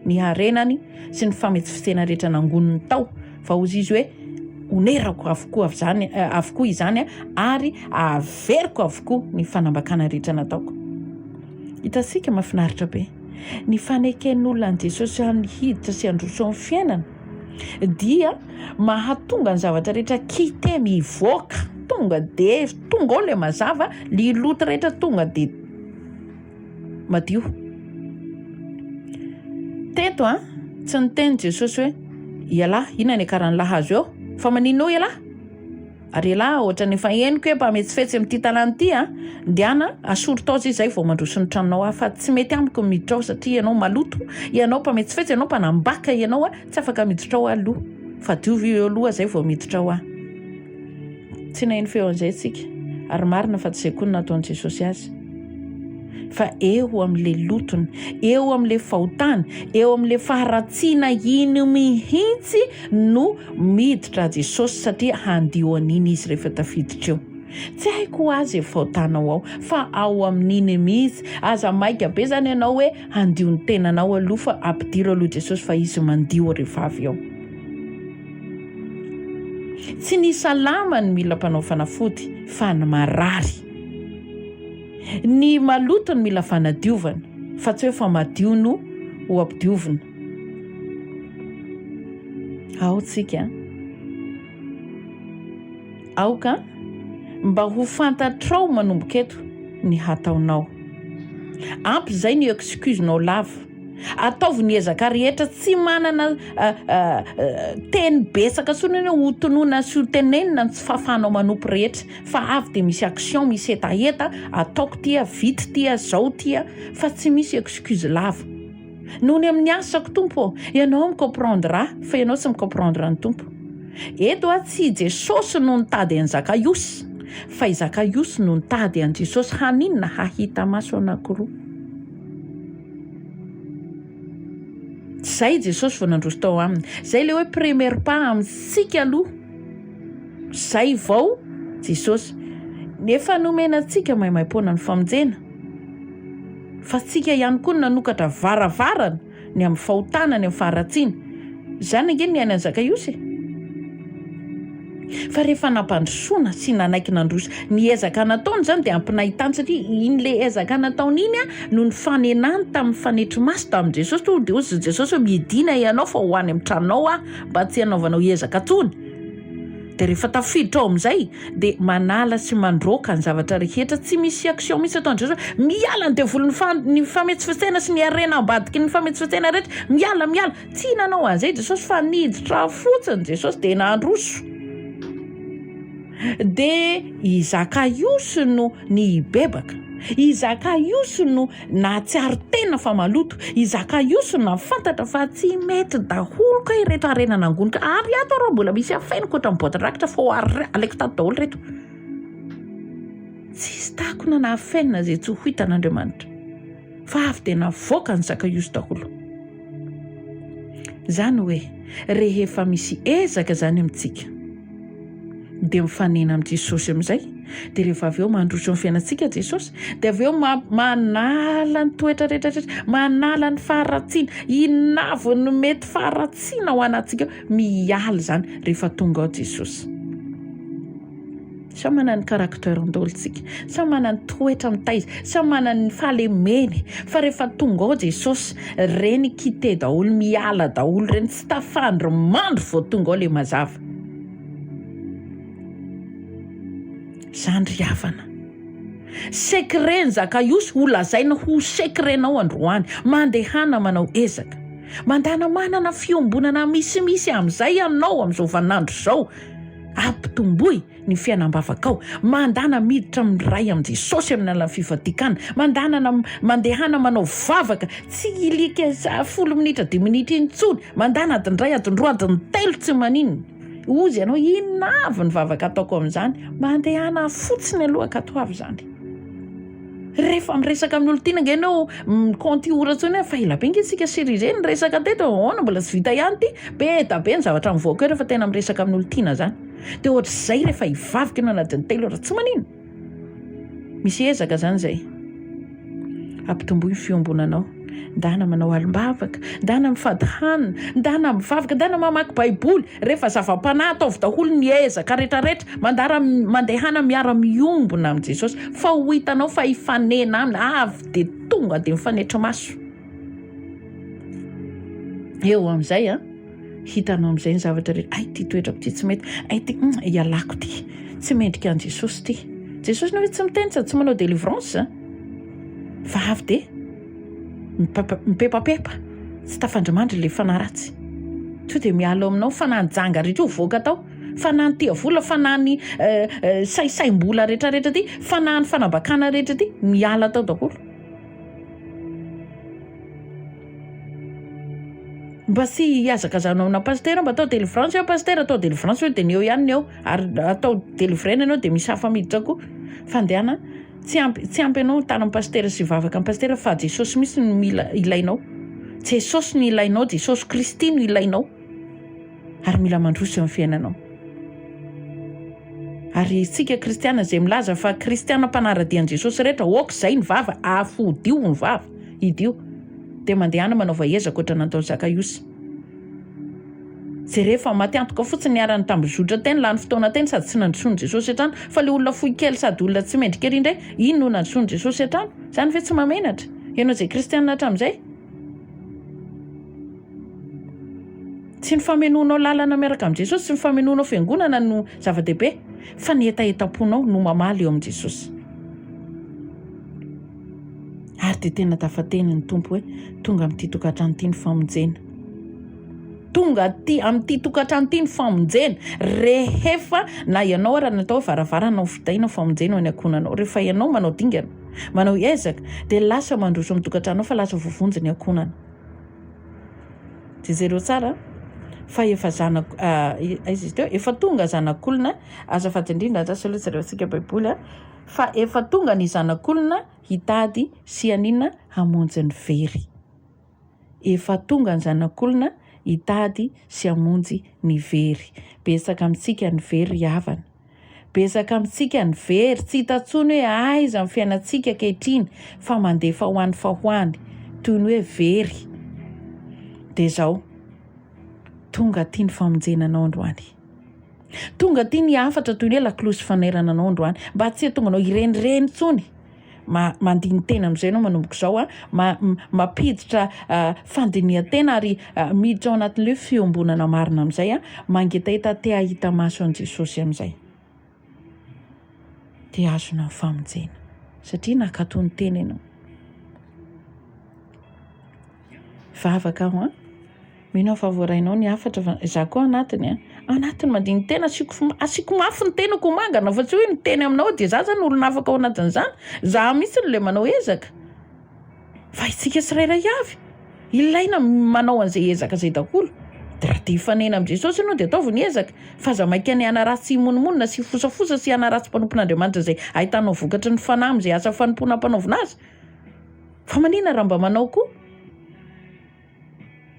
ny harenany sy ny fametsifetsena rehetra nangoniny tao Fa hozy izy hoe, Onerako avokoa avy avokoa izany ary averiko avokoa ny fanambakana rehetra nataoko. Hitantsika mahafinaritra be. Ny faneken'olona an'i Jesosy hiditra sy handroso amin'ny fiainana dia mahatonga ny zavatra rehetra quitter mivoaka. Tonga dia tonga ao ilay mazava, ny loto rehetra tonga dia madio. Teto an, tsy niteny Jesosy hoe, ialahy, inona ny akaran'ny lahazo eo? Fa maninona eo ialahy? Ary ialahy ohatran'ny efa henoko hoe mpametsifetsy amin'ity tanàna ity an, ndehana asory tao zay zay vao mandroso ny tranonao aho fa tsy mety amiko ny miditra ao satria ianao maloto, ianao mpametsifetsy, ianao mpanambaka ianao an, tsy afaka miditra ao aho aloha fa diovy eo aloha zay vao miditra ao aho. Tsy naheno feo an'izay isika, ary marina fa tsy izay koa no nataon'i Jesosy azy. Fa eo amin'ilay lotony, eo amin'ilay fahotany, eo amin'ilay faharatsiana iny mihitsy no miditra Jesosy satria handio an'iny izy rehefa tafiditra eo. Tsy haiko ho azy izay fahotanao ao, fa ao amin'iny mihitsy. Aza maika be izany ianao hoe handio ny tenanao aloha fa ampidiro aloha Jesosy fa izy mandio rehefa avy eo. Tsy ny salama no mila mpanao fanafody fa ny marary. Ny maloto no mila fanadiovana fa tsy hoe fa madio no ho ampidiovina. Ao tsika. Aoka mba ho fantatrao manomboka eto ny hataonao. Ampy izay ny excuse-nao lava. Ataovy ny ezaka rehetra tsy manana teny betsaka tsony ianao ho tononina sy ho tenenina ny tsy fahafahanao manompo rehetra fa avy dia misy action misy hetaheta ataoko ty a vita ty a zao ty a fa tsy misy excuse lava noho ny amin'ny asako Tompo ô ianao mi comprendre ahy fa ianao tsy mi comprendre ny Tompo eto a tsy i Jesosy no nitady an'i Zakaiosy fa i Zakaiosy no nitady an'i Jesosy haninona hahita maso anankiroa. Zay Jesosy vao nandroso tao aminy. Zay le hoe premier pas amintsika aloha. Zay vao Jesosy. Nefa nomena antsika maimaimpoana ny famonjena. Fa tsika ihany koa no nanokatra varavarana. ny amin'ny fahotana, ny amin'ny faharatsiana. Izany ange no niainan'i Zakaiosy e! Fa rehefa nampandrosoana sy nanaiky nandroso, ny ezaka nataony izany dia ampy nahitany satria iny le ezaka nataony iny no nifanenany tamin'ny fanetry-maso tamin'i Jesosy. Tonga dia hoy Jesosy hoe midina ianao fa ho any amin'ny tranonao aho mba tsy hanaovanao ezaka intsony. Dia rehefa tafiditra ao amin'izay dia manala sy mandroaka ny zavatra rehetra, tsy misy action mihitsy ataon-dry zareo, miala ny devoly ny fa- ny fametsifetsena sy ny harena ambadiky ny fametsifetsena rehetra, miala miala, tsy nanao an'izay Jesosy fa niditra fotsiny Jesosy dia nandroso. Dia i Zakaiosy no nihibebaka, i Zakaiosy no Nahatsiaro tena fa maloto i Zakaiosy nahafantatra fa tsy mety daholo kay ireto harena nangoniko ary ato arô mbola misy afeniko ohatran'ny boaty rakitra fô alaiko tato daholo ireto. Tsisy takona na afenina izay tsy ho hitan'Andriamanitra fa avy dia navoakan'i Zakaiosy daholo. Izany hoe rehefa misy ezaka izany amintsika dia mifanena amin'i Jesosy amin'izay, dia rehefa avy eo mandroso ny fiainantsika Jesosy, dia avy eo manala ny toetra rehetra rehetra, manala ny faharatsiana, inona avy no mety faharatsiana ao anatintsika ao, miala izany rehefa tonga ao Jesosy. Samy manana ny caractère daholo tsika, samy manana ny toetra mitaiza, samy manana ny fahalemeny, fa rehefa tonga ao Jesosy, reny quitter daholo, miala daholo reny, tsy tafandry mandry vao tonga ao le mazava. Zany ry havana. Secret ny Zakaiosy ho lazaina ho secret-nao androany. Mandehana manao ezaka. Mandana manana fiombonana misimisy amin'izay ianao amin'izao vaninandro izao. Ampitomboy ny fiainam-bavakao. Mandana miditra amin'ny Ray amin'i Jesosy amin'ny alalan'ny fivadikana. Mandana mandehana manao vavaka. Tsy ilika folo minitra dimy minitra intsony. Mandana adiny iray, adiny roa, adiny telo tsy maninona. Hozy ianao, inona avy ny vavaka ataoko amin'izany? Mandehana fotsiny aloha ankatoavy izany. Rehefa miresaka amin'ny olon-tiana ange ianao mi-compte ora intsony hoe fa ela be ange isika sy ry ireny niresaka teto, ahoana mbola tsy vita ihany ity? Be da be ny zavatra mivoaka eo rehefa tena miresaka amin'ny olon-tiana izany. Dia ohatr'izay rehefa hivavaka ianao anatin'ny telo ora, tsy maninona. Misy ezaka izany izay. Ampitomboy ny fiombonanao. Ndana manao alim-bavaka, ndana mifady hanina, ndana mivavaka, ndana mamaky baiboly. Rehefa zava-panahy ataovy daholo ny ezaka retraretra. Mandara mandehana miara-miombona amin'i Jesosy fa ho hitanao fa hifanena aminy avy dia tonga dia mifanetry maso. Eo amin'izay an. Hitanao amin'izay ny zavatra rehetra, hay ity toetrako ity tsy mety, hay ity, hum, ialako ity, tsy mendrika an'i Jesosy ity. Jesosy nefa tsy miteny sady tsy manao délivrance fa avy dia mipepapepa, tsy tafandrimandry ilay fanahy ratsy. Tonga dia miala ao aminao, fanahy nijanga rehetra io voaka tao, fanahy nitia vola, fanahy ny eh, eh, saisaim-bola rehetrarehetra ity, fanahy ny fanambakana rehetra ity, miala tao daholo. Mba tsy hihazakazahana amina pasitera, mba atao délivrance eo pasitera, atao délivrance eo dia ny eo ihany ny eo, ary atao délivrena ianao dia misy hafa miditra koa. Fandehana tsy ampy tsy ampy anao ny tanan'ny pasitera sy vavaka amin'ny pasitera fa Jesosy mihitsy no mila ilainao. Jesosy no ilainao, Jesosy Kristy no ilainao. Ary mila mandroso eo amin'ny fiainanao. Ary isika kristiana izay milaza fa kristiana mpanara-dia an'i Jesosy rehetra, ok izay ny vava, afodio ny vava, idio. Dia mandehana manaova ezaka ohatran'ny nataon'i Zakaiosy. Jereo fa maty antoka fotsiny niharan'ny tambozotra teny, lany fotoana teny sady tsy nandrosoan'i Jesosy hatrany. Fa ilay olona fohy kely sady olona tsy mendrika ery indray, iny no nandrosoan'i Jesosy hatrany. Izany ve tsy mahamenatra? Ianao izay kristiana hatramin'izay? Tsy ny famenoanao lalana miaraka amin'i Jesosy, tsy ny famenoanao fiangonana no zava-dehibe, fa ny hetahetam-ponao no mamaly eo amin'i Jesosy. Ary dia tena tafateny ny Tompo hoe tonga amin'ity tokantrano ity ny famonjena. Tonga aty amin'ity tokantrano ity ny famonjena. Rehefa na ianao ara natao hoe varavarana ho vitaina famonjena ho an'ny ankohonanao. Rehefa ianao manao dingana, manao ezaka, dia lasa mandroso amin'ny tokantranonao fa lasa voavonjy ny ankohonana. Dia jereo tsara fa efa zanako aiza izy teo? Efa tonga zanak'olona, azafady indrindra andraso aloha jerevantsika baiboly a, fa efa tonga ny zanak'olona hitady sy haninona? Hamonjy ny very. Efa tonga ny zanak'olona hitady sy hamonjy ny very. Betsaka amintsika ny very ry havana. Betsaka amintsika ny very, tsy hita intsony hoe aiza ny fiainantsika ankehitriny fa mandefa ho any fa ho any, toy ny hoe very. Dia izao, tonga aty ny famonjena anao androany. Tonga aty ny hafatra toy ny hoe lakolosy fanairana anao androany, mba tsy hahatonga anao hirenireny intsony. Ma, mandini-tena amin'izay ianao manomboka izao a, ma, mampiditra fandinihan-tena ary miditra ao anatin'ilay hoe fiombonana marina amin'izay a, mangetaheta te hahita maso an'i Jesosy amin'izay. Dia azonao ny famonjena satria nankatò ny teny ianao. Vavaka aho an. Mino aho fa voarainao ny hafatra fa izaho koa anatiny an, anatiny mandini-tena asiako asiako mafy ny tenako ho mangana fa tsy hoe miteny aminao dia izaho zany olona afaka ao anatin'izany, izaho mihitsy no ilay manao ezaka fa isika tsirairay avy ilaina manao an'izay ezaka izay daholo, dia raha te hifanena amin'i Jesosy ianao dia ataovy ny ezaka fa aza maika ny hanaratsy sy himonomonona sy hifosafosa sy hanaratsy mpanompon'Andriamanitra izay ahitanao vokatry ny fanahy amin'izay asa fanompoana ampanaovina azy fa manina raha mba manao koa.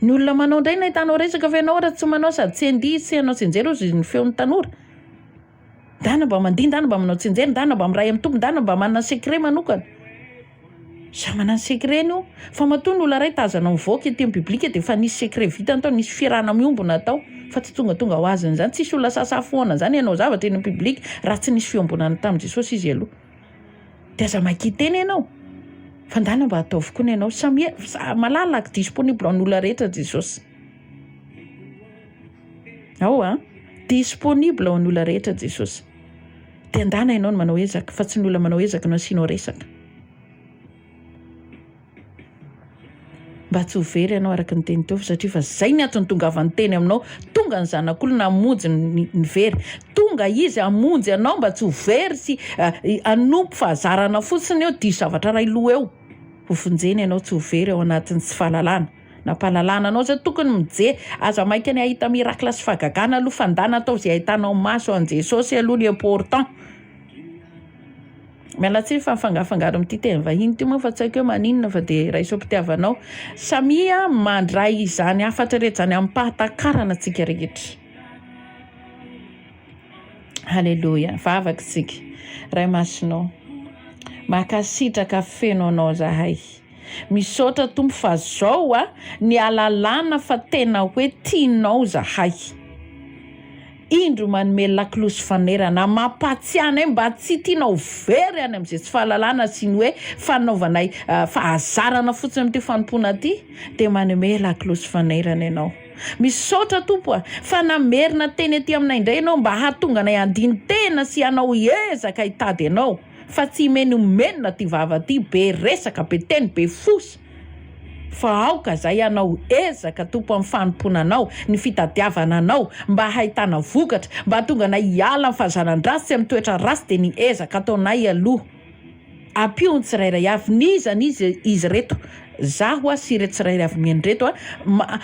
Ny olona manao indray no ahitanao resaka fa ianao raha tsy manao sady tsy handihy sy hanao tsianjery hozy ny feon'ny tanora. Ndana mba mandihy, ndana mba manao tsianjery, ndana mba miray amin'ny Tompo, ndana mba manana secret manokana. Samy manana ny secret-ny io. Fa matoa ny olona iray tazanao mivoaka ety amin'ny public dia efa nisy secret vitany tao, nisy fiarahana miombona tao. Fa tsy tongatonga ho azy an'izany. Tsisy olona sahasaha foana izany hanao zavatra eny amin'ny public raha tsy nisy fiombonana tamin'i Jesosy izy aloha. Dia aza maika hiteny ianao. Fa ndana mba ataovy koa ny anao. Samia malalaka, disponible ho an'ny olona rehetra Jesosy. Ao an! Disponible ho an'ny olona rehetra Jesosy. Dia andana ianao no manao ezaka fa tsy ny olona manao ezaka no asianao resaka. Mba tsy ho very ianao araka ny teny teo satria fa zay ny antony tongavan'ny teny aminao. Tonga ny zanak'olona hamonjy ny ny very. Tonga izy hamonjy anao mba tsy ho very sy hanompo fahazarana fotsiny eo, diso zavatra iray loha eo. Ho vonjena ianao tsy ho very ao anatin'ny tsy fahalalana. Nampahalalana anao zay tokony mijery aza maika ny hahita miracle sy fahagagana aloha fa ndana atao zay ahitanao maso an'i Jesosy aloha ny important. Miala tsiny fa mifangafangaro amin'ity teny vahiny ity moa fa tsy haiko hoe maninona fa dia raiso am-pitiavanao. Samia mandray izany hafatra rehetra izany amim-pahatakarana tsika rehetra. Haleloia. Vavaka isika. Ray Masinao, mankasitraka feno anao zahay. Misaotra Tompo fa zao a ny alalana fa tena hoe tianao zahay. Indro manome lakolosy fanerana mampatsiahy anay mba tsy tianao very any amin'izay tsy fahalalana sy ny hoe fanaovanay fahazarana fotsiny amin'ity fanompoana ity dia manome lakolosy fanerana ianao. Misaotra Tompo a fa namerina teny aty aminay indray ianao mba hahatonga anay handini-tena sy hanao ezaka hitady anao. Fa tsy himenomenona ty vava ty, be resaka, be teny, be fosa. Fa aoka zay hanao ezaka Tompo amin'ny fanompoana Anao, ny fitadiavana Anao, mba hahitana vokatra, mba hahatonga anay hiala amin'ny fahazaran-dratsy sy amin'ny toetra ratsy dia ny ezaka ataonay aloha. Ampio ny tsirairay avy, n'iza n'iza izy ireto, zaho sy ireto tsirairay avy mihaino ireto,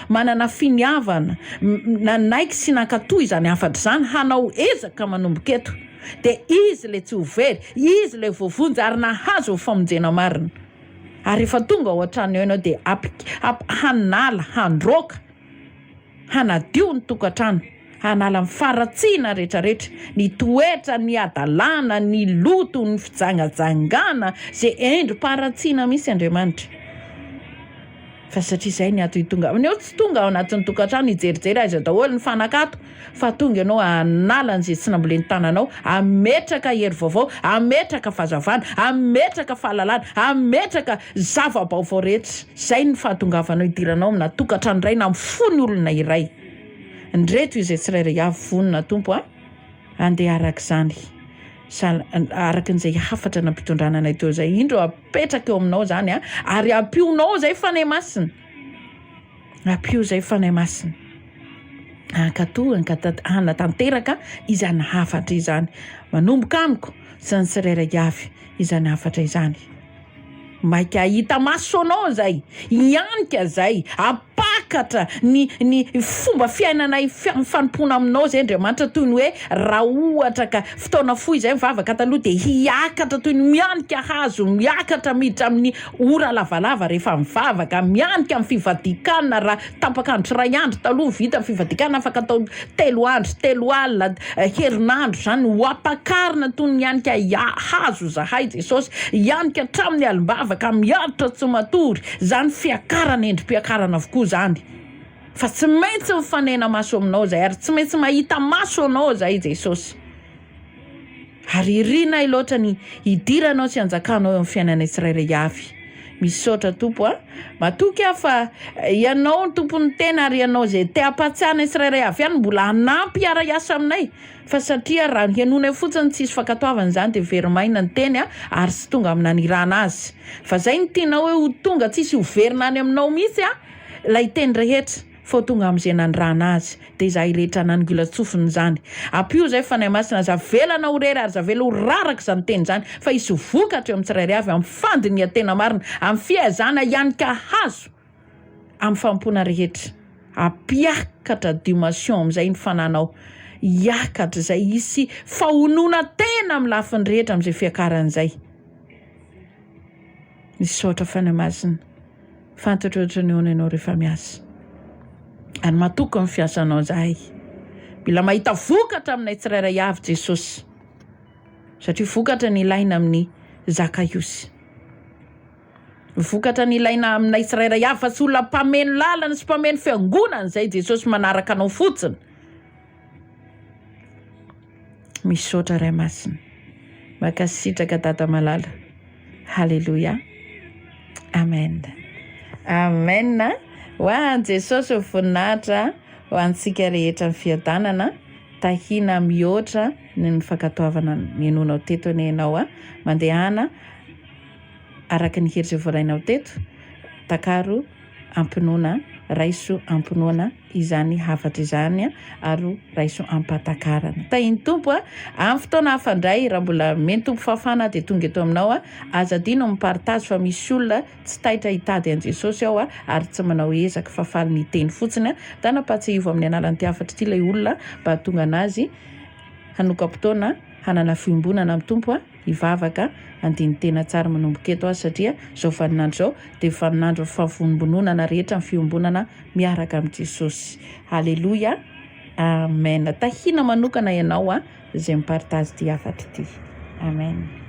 manana finiavana, nanaiky sy nankatoa izany hafatra izany, hanao ezaka manomboka eto. Dia izy ilay tsy ho very, izy ilay voavonjy ary nahazo ny famonjena marina. Ary rehefa tonga ao an-trano eo ianao dia hanala, handroaka, hanadio ny tokantrano, hanala ny faharatsiana rehetrarehetra, ny toetra, ny hadalana, ny loto, ny fijangajangana, izay endri-paharatsiana mihitsy Andriamanitra. Fa satria izay ny ato hitongavana eo, tsy tonga ao anatin'ny tokantrano hijerijery aiza daholo ny fanaka ato, fa tonga ianao hanala an'izay tsy nambolen'ny tananao, hametraka hery vaovao, hametraka fahazavana, hametraka fahalalana, hametraka zava-baovao rehetra. Izay ny fahatongavanao hidiranao amina tokantrano iray na amin'ny fon'ny olona iray. Ndreto izay tsirairay avy vonona Tompo a! Andeha araka izany, araka an'izay hafatra nampitondrana anay teo izay. Indro apetraka eo aminao izany a, ary ampionao izay Fanahy Masina. Ampio izay Fanahy Masina. Hankatò, hanatanteraka izany hafatra izany. Manomboka amiko sy ny tsirairay avy izany hafatra izany. Maika hahita maso anao zay, hianika zay, hampakatra ny ny fomba fiainanay fanompoana aminao zay Andriamanitra toy ny hoe raha ohatra ka fotoana fohy zay mivavaka taloha dia hiakatra toy ny mianika hazo miakatra miditra amin'ny ora lavalava rehefa mivavaka, mianika amin'ny fivadikanina raha tapak'andro iray andro taloha vita ny fivadikanina afaka atao telo andro telo alina herinandro izany ho ampakarina toy ny mianika hazo zahay Jesosy hianika hatramin'ny alim-bavaka miaritra tsy matory izany fiakarana endri-piakarana avokoa izany fa tsy maintsy mifanena maso aminao zahay ary tsy maintsy mahita maso anao zahay Jesosy. Ary irinay loatra ny hidiranao sy hanjakanao eo amin'ny fiainanay tsirairay avy. Misaotra Tompo a. Matoky aho fa Ianao no Tompon'ny tena ary Ianao izay te hampahatsiahy anay tsirairay avy ihany mbola hanampy hiara-hiasa aminay fa satria raha henoinay fotsiny tsisy fankatoavana izany dia very maina ny teny ary tsy tonga amin'ny nanirahana azy. Fa izay no tianao hoe ho tonga tsisy ho verina any aminao mihitsy ilay teny rehetra. Fao tonga amin'izay nanirahana azy, dia izahay rehetra nanongilan-tsofina izany. Ampio izay Fanahy Masina, aza avelana ho rery ary aza avela ho raraka izany teny izany, fa hisy vokatra eo amin'ny tsirairay avy, amin'ny fandinihan-tena marina, amin'ny fiezahana hianika hazo amin'ny fanompoana rehetra. Hampiakatra dimension amin'izay ny fananao, hiakatra izay, hisy fahononan-tena amin'ny lafiny rehetra amin'izay fiakarana izay. Misaotra Fanahy Masina. Fantatro ohatran'ny ahoana ianao rehefa miasa. Ary matoky ny fiasanao izahay. Mila mahita vokatra aminay tsirairay avy Jesosy. Satria vokatra ny ilaina amin'ny Zakaiosy. Vokatra ny ilaina aminay tsirairay avy fa tsy olona mpameno lalana sy mpameno fiangonana izay Jesosy manaraka anao fotsiny. Misaotra Ray Masina. Mankasitraka Dada Malala. Haleloia. Amen. Amen. Ho an'i Jesosy ny voninahitra, ho antsika rehetra ny fiadanana, tahina mihoatra ny ny fankatoavana ninoanao teto anie ianao a. Mandehana araka ny hery izay voarainao teto, takaro am-pinoana, raiso am-pinoana izany hafatra izany ary raiso am-pahatakarana. Tahin'ny Tompo a! Amin'ny fotoana hafa indray, raha mbola omen'ny Tompo fahafahana aho dia tonga eto aminao a! Aza adino ny mi-partage fa misy olona tsy taitra hitady an'i Jesosy ao a! Ary tsy manao ezaka fa faly ny hiteny fotsiny a! Dana ampahatsiahivo amin'ny anaran'ity hafatra ity ilay olona mba hahatonga an'azy hanokam-potoana hanana fiombonana amin'ny Tompo a! Hivavaka, handini-tena tsara manomboka eto aho satria izao vaninandro izao dia vaninandron'ny fahavononbononana rehetra ny fiombonana miaraka amin'i Jesosy. Haleloia. Amen. Tahina manokana ianao izay mi-partage ity hafatra ity. Amen.